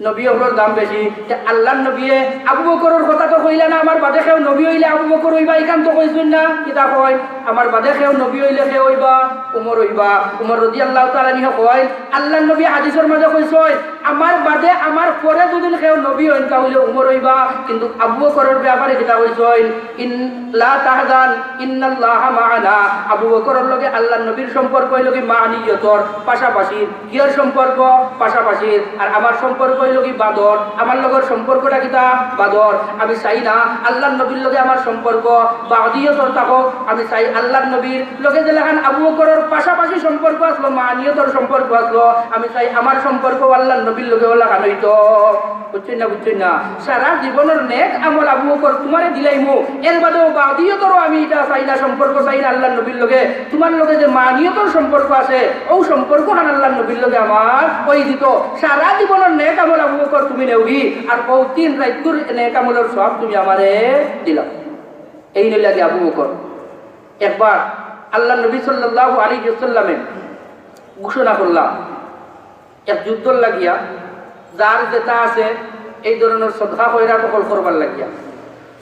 নবী অকলর দাম বেশি। তে আল্লাহর নবীয়ে আবু বকরর কথা তো কইলা না, "আমার বাদে কেউ নবী অইলে আবু বকর অইবা", ইখান তো কইছইন না। কিতা কইন? "আমার বাদে কেউ নবী অইলে কে অইবা? উমর অইবা।" উমর রাদিয়াল্লাহু তাআলা আনহু কইন, আল্লাহর নবী হাদিসর মাঝে কইছইন, "আমার বাদে, আমার পরে যদিন কেউ নবী অইন, তাইলে উমর অইবা।" কিন্তু আবু বকরর ব্যাপারে কিতা কইছইন? ইন-, "লা তাহজান, ইন্নাল্লাহা মাআনা।" আবু বকরর লগে আল্লাহর নবীর সম্পর্ক অইলো গি মাআনিয়তর, পাশাপাশি। কিয়র সম্পর্ক? পাশাপাশি। আর আমার সম্পর্ক অইলো গি বাদর। আমার লগর সম্পর্কটা কিতা? বাদর। আমি চাই না আল্লাহর নবীর লগে আমার সম্পর্ক বাদিয়তর থাকউক। আমি চাই আল্লাহর নবীর লগে যেলাখান আবু বকরর পাশাপাশি সম্পর্ক আছলো, মা নিয়তর সম্পর্ক আছলো, আমি চাই আমার সম্পর্ক আল্লাহর নবীর লগে ওলাখান অইতো। বুঝছইন না, বুঝছইন না? সারা জীবনর নেক আমল আবু বকর তুমারে দিলাইমু, এর বাদেও বাদিয়তরও আমি ইটা চাই না, সম্পর্ক চাই না আল্লাহর নবীর লগে। তুমার লগে যে মা নিয়তর সম্পর্ক আছে, অউ সম্পর্কখান আল্লাহর নবীর লগে আমার অই দিতো। সারা জীবনর নেক আমল আবু বকর তুমি নেওগি, আর অউ তিন রাইতকুর নেক আমলর সওয়াব তুমি আমারে দিলাও। এইন অইলা গি আবু বকর। একবার আল্লাহর নবী সাল্লাল্লাহু আলাইহি ওয়াসাল্লামে ঘোষণা করলা, এক যুদ্ধর লাগিয়া যার যেটা আছে, এই ধরনর সদকা খয়রাত অকল করবার লাগিয়া।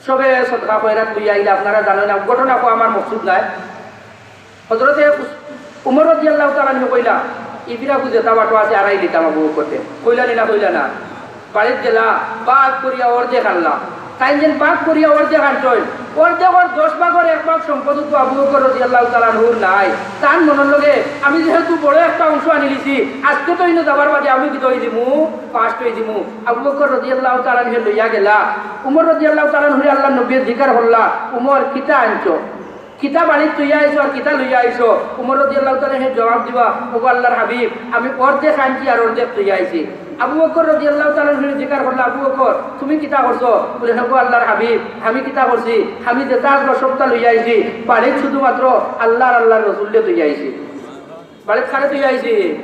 সবে সদকা খয়রাত লইয়া আইলা, আপনারা জানইন না, ঘটনা কওয়া আমার মকসুদ নায়। হযরতে উস-, উমর রাদিয়াল্লাহু তাআলা আনহু কইলা, "ই ফিরাকু যেটা বাটো আছে, আরাই দিতাম আবু বকররে।" কইলা নি না, কইলা না? বাড়িত গেলা, ভাগ করিয়া অর্ধেক আনলা। তাইন যেন ভাগ করিয়া অর্ধেক আনছইন, অর্ধেকর দশ ভাগর এক ভাগ সম্পদ তো আবু বকর রাদিয়াল্লাহু তাআলা আনহুর নাই। তান মনর লগে, "আমি যেহেতু বড় একটা অংশ আনিলিছি, আজকে তো ইনো যাবার বাদে আমি কিতা অই দিমু, first অই দিমু।" আবু বকর রাদিয়াল্লাহু তাআলা আনহু লইয়া গেলা। উমর রাদিয়াল্লাহু তাআলা আনহুরে আল্লাহর নবীয়ে জিকার করলা, "উমর, কিতা আনছো? কিতা বাড়িত থইয়া আইছো আর কিতা লইয়া আইছো?" উমর রাদিয়াল্লাহু তাআলা আনহু জবাব দিবা, "ওগো আল্লাহর হাবিব, আমি অর্ধেক আনছি আর অর্ধেক থইয়া আইছি।" আবু বকর রাদিয়াল্লাহু তাআলা আনহুরে জিকার করলা, "আবু বকর, তুমি কিতা করছো?" বুলে, "ওগো আল্লাহর হাবিব, আমি কিতা করছি? আমি যেটা আছলো সবটা লইয়া আইছি, বাড়িত শুধুমাত্র আল্লাহ আর আল্লাহর রসুলরে থইয়া আইছি।" বাড়িত কারে থইয়া আইছি?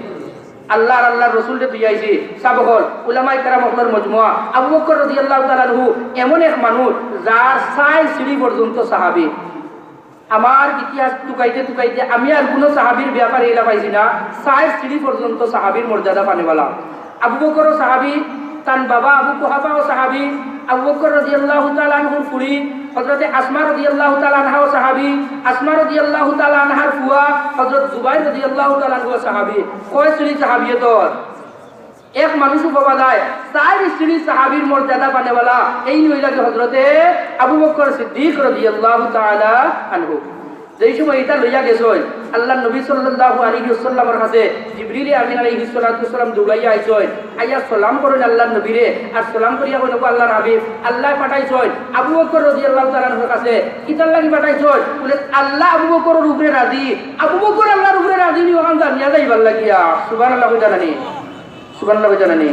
আল্লাহ আর আল্লাহর রসুলরে থইয়া আইছি। সাব অকল, উলামায়ে কেরাম অকলর মজমুয়া, আবু বকর রাদিয়াল্লাহু তাআলা আনহু এমন এক মানুষ, যার চাইর সিঁড়ি পর্যন্ত সাহাবী। আমার ইতিহাস তুকাইতে তুকাইতে আমি আর কুনু সাহাবীর ব্যাপারে ইলা পাইছি না, চাইর সিঁড়ি পর্যন্ত সাহাবীর মর্যাদা পানেওয়ালা। আবু বকরও সাহাবী, তান বাবা আবু কুহাফাও সাহাবী, আবু বকর রাদিয়াল্লাহু তাআলা আনহুর ফুড়ি হযরতে আসমা রাদিয়াল্লাহু তাআলা আনহাও সাহাবী, আসমা রাদিয়াল্লাহু তাআলা আনহার ফুয়া হযরত জুবাইর রাদিয়াল্লাহু তাআলা আনহুও সাহাবী। কয় সিঁড়ি সাহাবিয়তর? এক মানুষও পাওয়া যায়, চাইর সিঁড়ি সাহাবীর মর্যাদা পানেওয়ালা, এইন অইলা গি হযরতে আবু বকর সিদ্দিক রাদিয়াল্লাহু তাআলা আনহু। যেই সময় ইটা লইয়া গেছইন, আল্লাহর নবী সাল্লাল্লাহু আলাইহি ওয়াসাল্লামর কাছে জিবরিল আমিন আলাইহিস সালাতু ওয়াস সালাম দৌড়াইয়া আইছইন, আইয়া সালাম করইন আল্লাহর নবীরে, আর সালাম করিয়া কইন, "ওগো আল্লাহর হাবিব, আল্লায় পাঠাইছইন আবু বকর রাদিয়াল্লাহু তাআলা আনহুর কাছে।" কিতার লাগি পাঠাইছইন? বুলে, "আল্লাহ আবু বকরর উপরে রাজি।" আবু বকর আল্লাহর উপরে রাজি নি, অখান জানিয়া যাইবার লাগিয়া। সুবহানাল্লাহ কইতা নানি? সুবহানাল্লাহ কইতা নানি?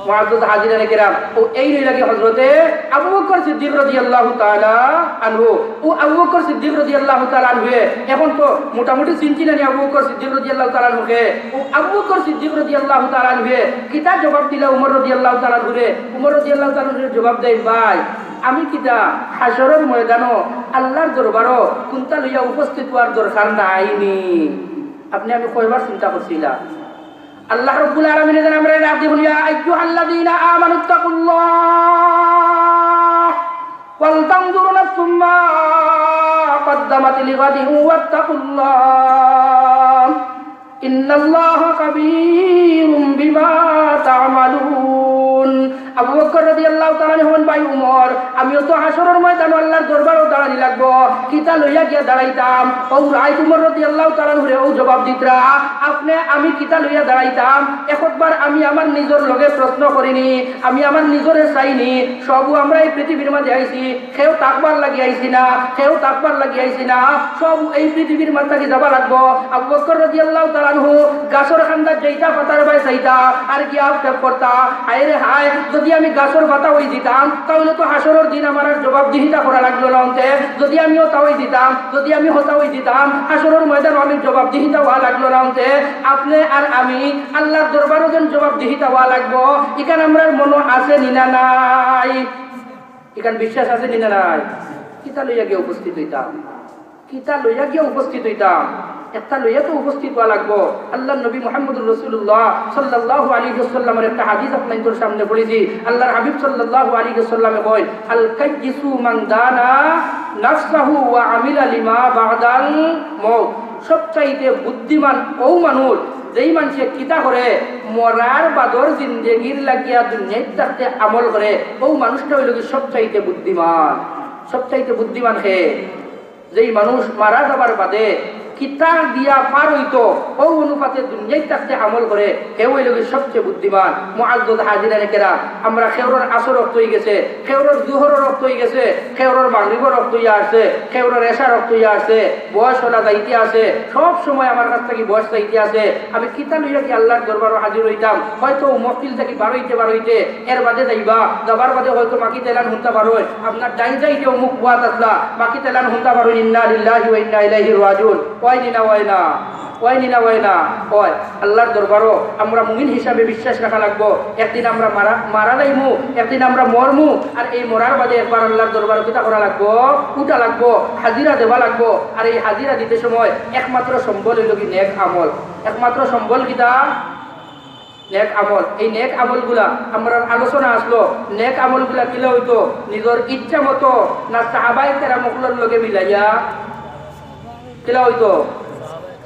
মুআজ্জাজ হাজিরিনে কেরাম, অউ এইন অইলা গি হযরতে আবু বকর সিদ্দিক রাদিয়াল্লাহু তাআলা আনহু। অউ আবু বকর সিদ্দিক রাদিয়াল্লাহু তাআলা আনহুয়ে, এখন তো মোটামুটি চিনছি নানি আবু বকর সিদ্দিক রাদিয়াল্লাহু তাআলা আনহুকে। অউ আবু বকর সিদ্দিক রাদিয়াল্লাহু তাআলা আনহুয়ে কিতা জবাব দিলা উমর রাদিয়াল্লাহু তাআলা আনহুরে? উমর রাদিয়াল্লাহু তাআলা আনহুরে জবাব দেইন, "ভাই, আমি কিতা হাশরর ময়দানো আল্লাহর দরবারো কুনটা লইয়া উপস্থিত অওয়ার দরকার নাই নি?" আপনে আমি কয়বার চিন্তা করছিলা? আল্লাহ রাব্বুল আলামিনে যেন আমরারে ডাক দিয়া বলইন, "ইয়া আইয়ুহাল্লাযীনা আমানুত্তাকুল্লাহ ওয়াল তানজুর নাফসুম মা কাদ্দামাত লিগাদিন ওয়াত্তাকুল্লাহ। ইন্নাল্লাহা খাবীরুম বিমা তা'মালুন।" আবু বকর রাদিয়াল্লাহু তাআলা আনহু কইন, "ভাই উমর, আমিও তো হাশরর ময়দানো আল্লাহর দরবারো দাঁড়ানি লাগবো। কিতা লইয়া গিয়া দাঁড়াইতাম?" অউ রাইত উমর রাদিয়াল্লাহু তাআলা আনহুরে অউ জবাব দিতরা, "আপনে আমি কিতা লইয়া দাঁড়াইতাম? একবার আমি আমার নিজর লগে প্রশ্ন করিনি, আমি আমার নিজরে চাইনি। সবউ আমরা এই পৃথিবীর মাঝে আইছি, কেউ থাকবার লাগি আইছি না, কেউ থাকবার লাগি আইছি না, সবউ এই পৃথিবীর মাঝ থাকি যাবা লাগবো।" আবু বকর রাদিয়াল্লাহু তাআলা আনহু গাছর কান্দাত যাইতা, পাতার বায় চাইতা, আর গিয়া আক্ষেপ করতা, "হায় রে হায়, যদি আমি গাছর পাতা অই দিতাম, তা অইলে তো হাশরর দিন আমার আর জবাবদিহিতা করা লাগলো না অন্তে। যদি আমি হতা অই দিতাম, যদি আমি হতা অই দিতাম, হাশরর ময়দানো আমি জবাবদিহিতা অওয়া লাগলো না অন্তে। আপনে আর আমি আল্লাহর দরবারো যেন জবাবদিহিতা অওয়া লাগবো, ইখান আমরার মনো আছে নি না নাই?" ইখান বিশ্বাস আছে নি না নাই? কিতা লইয়া গিয়া উপস্থিত অইতাম? কিতা লইয়া গিয়া উপস্থিত অইতাম? একটা লইয়া তো উপস্থিত অওয়া লাগবো। আল্লাহর নবী মুহাম্মদুর রাসূলুল্লাহ সাল্লাল্লাহু আলাইহি ওয়াসাল্লামর একটা হাদিস আপনাইনতর সামনে পড়ছি। আল্লাহর হাবিব সাল্লাল্লাহু আলাইহি ওয়াসাল্লামে কইন, "আল কাইয়িসু মান দানা নাফসাহু ওয়া আমিলা লিমা বা'দাল মাউত।" সবচাইতে বুদ্ধিমান অউ মানুষ, যেই মানষে কিতা করে, মরার বাদর জিন্দেগির লাগিয়া দুনিয়াত থাকতে আমল করে, অউ মানুষটা অইলো গি সবচাইতে বুদ্ধিমান। সবচাইতে বুদ্ধিমান কে? যেই মানুষ মারা যাবার বাদে কিতা দিয়া পার অইতো, অউ অনুপাতে দুনিয়াত থাকতে আমল করে, হে অইলো গি সবচেয়ে বুদ্ধিমান। মুআজ্জাজ হাজিরানে কেরাম, আমরা কেউরর আসর অক্ত অইগেছে, কেউরর জুহরর অক্ত অইগেছে, কেউরর মাগরিবর অক্ত অইয়া আছে, কেউরর এশার অক্ত অইয়া আছে, বয়স অলা যাইতে আছে, সব সময় আমার কাছ থাকি বয়স চাইতে আছে। আমি কিতা লইয়া গি আল্লার দরবারো হাজির অইতাম? হয়তো অউ মহফিল থাকি বারইতে বারইতে এর বাদে যাইবা, যাবার বাদে হয়তো মাকিত এলান হুনতা পারইন, আপনার ডাইন সাইডে অমুক বওয়াত আছলা, মাকিত এলান হুনতা পারইন, ইন্না লিল্লাহি ওয়া ইন্না ইলাইহি রাজিউন। অয় নি না অয় না? অয় নি না অয় না? অয়। আল্লার দরবারো আমরা মুমিন হিসাবে বিশ্বাস রাখা লাগবো। একদিন আমরা মারা, মারা যাইমু, একদিন আমরা মরমু, আর এই মরার বাদে একবার আল্লার দরবারো কিতা করা লাগবো? উঠা লাগবো, হাজিরা দেওয়া লাগবো। আর এই হাজিরা দিতে সময় একমাত্র সম্বল অইলো গি নেক আমল। একমাত্র সম্বল কিতা? নেক আমল। এই নেক আমলগুলা, আমরার আলোচনা আছলো, নেক আমলগুলা কিলা অইতো? নিজর ইচ্ছা মতো না সাহাবায়ে কেরাম অকলর লগে মিলাইয়া? কিলা অইতো?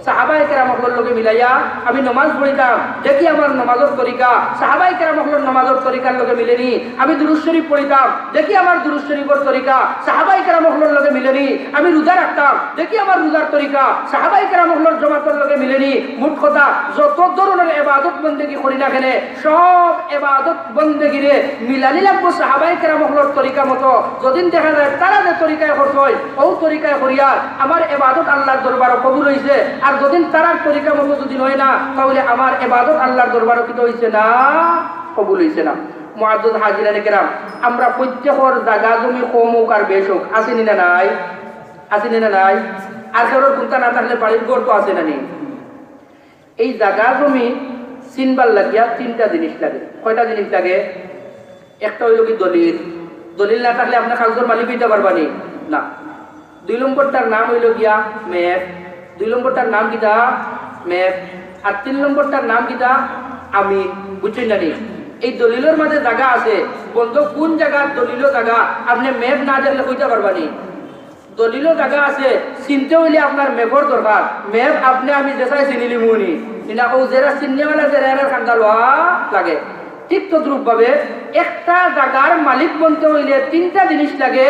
সাহাবায়ে কেরাম অকলর লগে মিলাইয়া। আমি নমাজ পড়িতাম, দেখি আমার নমাজর তরিকা সাহাবায়ে কেরাম অকলর নমাজর তরিকার লগে মিলে নি। আমি দুরূদ শরীফ পড়িতাম, দেখি আমার দুরূদ শরীফর তরিকা সাহাবায়ে কেরাম অকলর লগে মিলে নি। আমি রোজা রাখতাম, দেখি আমার রোজার তরিকা সাহাবায়ে কেরাম অকলর জমাতর লগে মিলে নি। মোট কথা, যত ধরনর ইবাদত বন্দেগি করি না কেনে, সব ইবাদত বন্দেগিরে মিলানি লাগবো সাহাবায়ে কেরাম অকলর তরিকা মতো। যদিন দেখা যায় তারা যে তরিকায় করছইন, অউ তরিকায় করিয়ার আমার ইবাদত আল্লার দরবারো কবুল অইছে, আর যদিন তারার তরিকা মতো যদিন অয় না, তাইলে আমার ইবাদত আল্লার দরবারো কিতা অইছে না? কবুল অইছে না। মুআজ্জাজ হাজিরানে কেরাম, আমরা প্রত্যেকর জাগা জমি কম অউক আর বেশ অউক, আছে নি না নাই? আছে নি না নাই? আর কেউরর কুন্তা না থাকলে বাড়ির ঘর তো আছে না নি? এই জাগা জমি চিনবার লাগিয়া তিনটা জিনিস লাগে। কয়টা জিনিস লাগে? একটা অইলো গি দলিল। দলিল না থাকলে আপনে কাগজর মালিক অইতা পারবা নি? না। দুই নম্বরটার নাম অইলো গিয়া ম্যাপ। দুই নম্বরটার নাম কিতা? ম্যাপ। আর তিন নম্বরটার নাম কিতা? আমিন। বুঝছইন না নি? এই দলিলর মাঝে জাগা আছে, বন্দো কুন জাগাত দলিলো জাগা, আপনে ম্যাপ না দেখলে কইতা পারবা নি? দলিলো জাগা আছে, চিনতে অইলে আপনার ম্যাপর দরকার। ম্যাপ আপনে আমি যেছাই চিনিলিমু নি, ইনা অউ যেরা চিননেওয়ালা যেরা এরার কান্দা লওয়া লাগে। ঠিক তদ্রূপ ভাবে একটা জাগার মালিক বনতে অইলে তিনটা জিনিস লাগে,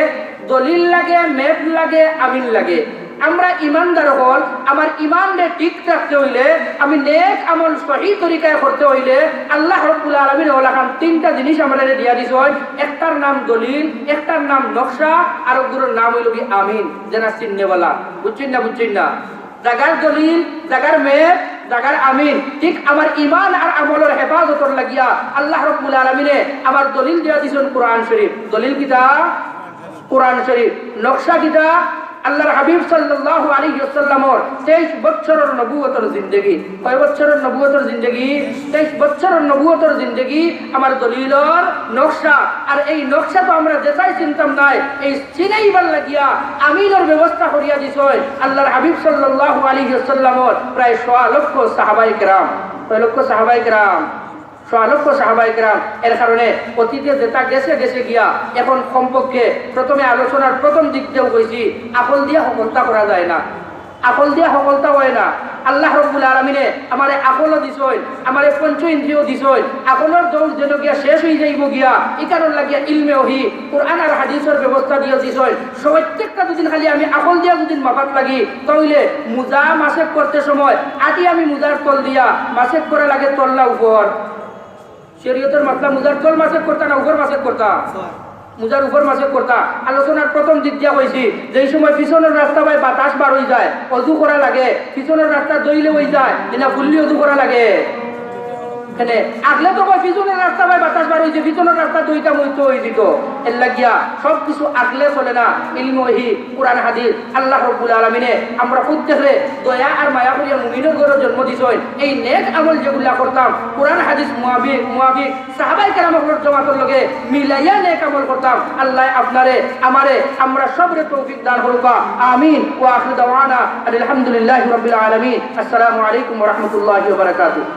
দলিল লাগে, ম্যাপ লাগে, আমিন লাগে। আমরা ইমানদার অকল, আমার ইমানরে ঠিক রাখতে অইলে, আমি নেক আমল সহি তরিকায় করতে অইলে, আল্লাহ রব্বুল আলামিন অলাখান তিনটা জিনিস আমরারে দিয়া দিছইন। একটার নাম দলিল, একটার নাম নকশা, আর একগুলোর নাম অইলো গি আমিন, যেরা চিননেওয়ালা। বুঝছইন না? বুঝছইন না? জাগার দলিল, জাগার ম্যাপ, জাগার আমিন। ঠিক আমার ইমান আর আমলর হেফাজতর লাগিয়া আল্লাহ রব্বুল আলামিনে আমার দলিল দিয়া দিছইন কোরআন শরীফ। দলিল কিতা? কোরআন শরীফ। নকশা কিতা? আল্লাহর হাবিব সাল্লাল্লাহু আলাইহি ওয়াসাল্লামর তেইশ বছরর নবুয়তর জিন্দেগি। কয় বছরর নবুয়তর জিন্দেগি? তেইশ বছরর নবুয়তর জিন্দেগি আমার দলিলর নকশা। আর এই নকশা তো আমরা যেছাই চিনতাম নায়, এই চিনাইবার লাগিয়া আমিনর ব্যবস্থা করিয়া দিছইন আল্লাহর হাবিব সাল্লাল্লাহু আলাইহি ওয়াসাল্লামর প্রায় সোয়া লক্ষ সাহাবায়ে কেরাম। কয় লক্ষ সাহাবায়ে কেরাম? সোয়া লক্ষ সাহাবায়ে কেরাম। এর কারণে অতীতে যেটা গেছে, গেছে গিয়া, এখন কমপক্ষে প্রথমে আলোচনার প্রথম দিক দিয়াও কইছি, আকল দিয়া হকলতা করা যায় না। আকল দিয়া হকলতা অয় না। আল্লাহ রব্বুল আলামিনে আমারে আকলও দিছইন, আমারে পঞ্চ ইন্দ্রিয় দিছইন। আকলর দৌড় যেন গিয়া শেষ অই যাইবো গিয়া, ই কারণ লাগিয়া ইলমে ওহী, কোরআন আর হাদিসর ব্যবস্থা দিয়া দিছইন। প্রত্যেকটা যদি খালি আমি আকল দিয়া যদি মাপাত লাগি, তাইলে মুজা মাসেক করতে সময় আদি আমি মুজার তল দিয়া মাসেক করা লাগে তল না উপর? শরীয়তর মাসলা মুজার তল মাসেক করতা না উপর মাসেক করতা? মুজার উপর মাসেক করতা। আলোচনার প্রথম দিক দিয়া কইছি, যেই সময় পিছনর রাস্তা বায় বাতাস বার অই যায়, অজু করা লাগে, পিছনর রাস্তা ধইলে অই যায়, ইনা ফুল্লি অজু করা লাগে। কেনে? আগলে তো কয় পিছনর রাস্তা বায় বাতাস বার অইছে, পিছনর রাস্তা ধইতাম অইতো অই দিত। এর লাগিয়া সব কিছু আগলে চলে না, ইলমে ওহী, কোরআন হাদিস, আল্লাহ রব্বুল আলামিনে আমরা প্রত্যেকরে দয়া আর মায়া করিয়া মুমিনর ঘরো জন্ম দিছইন। এই নেক আমল যেগুলা করতাম, কোরআন হাদিস মুআবি-, মুআফিক, সাহাবায়ে কেরাম অকলর জমাতর লগে মিলাইয়া নেক আমল করতাম। আল্লাহ আপনারে, আমারে, আমরা সবরে তৌফিক দান করুকা। আমিন। ওয়া আখিরু দাওয়ানা আনিল হামদুলিল্লাহি রাব্বিল আলামিন। আসসালামু আলাইকুম ওয়া রাহমাতুল্লাহি ওয়া বারাকাতুহু।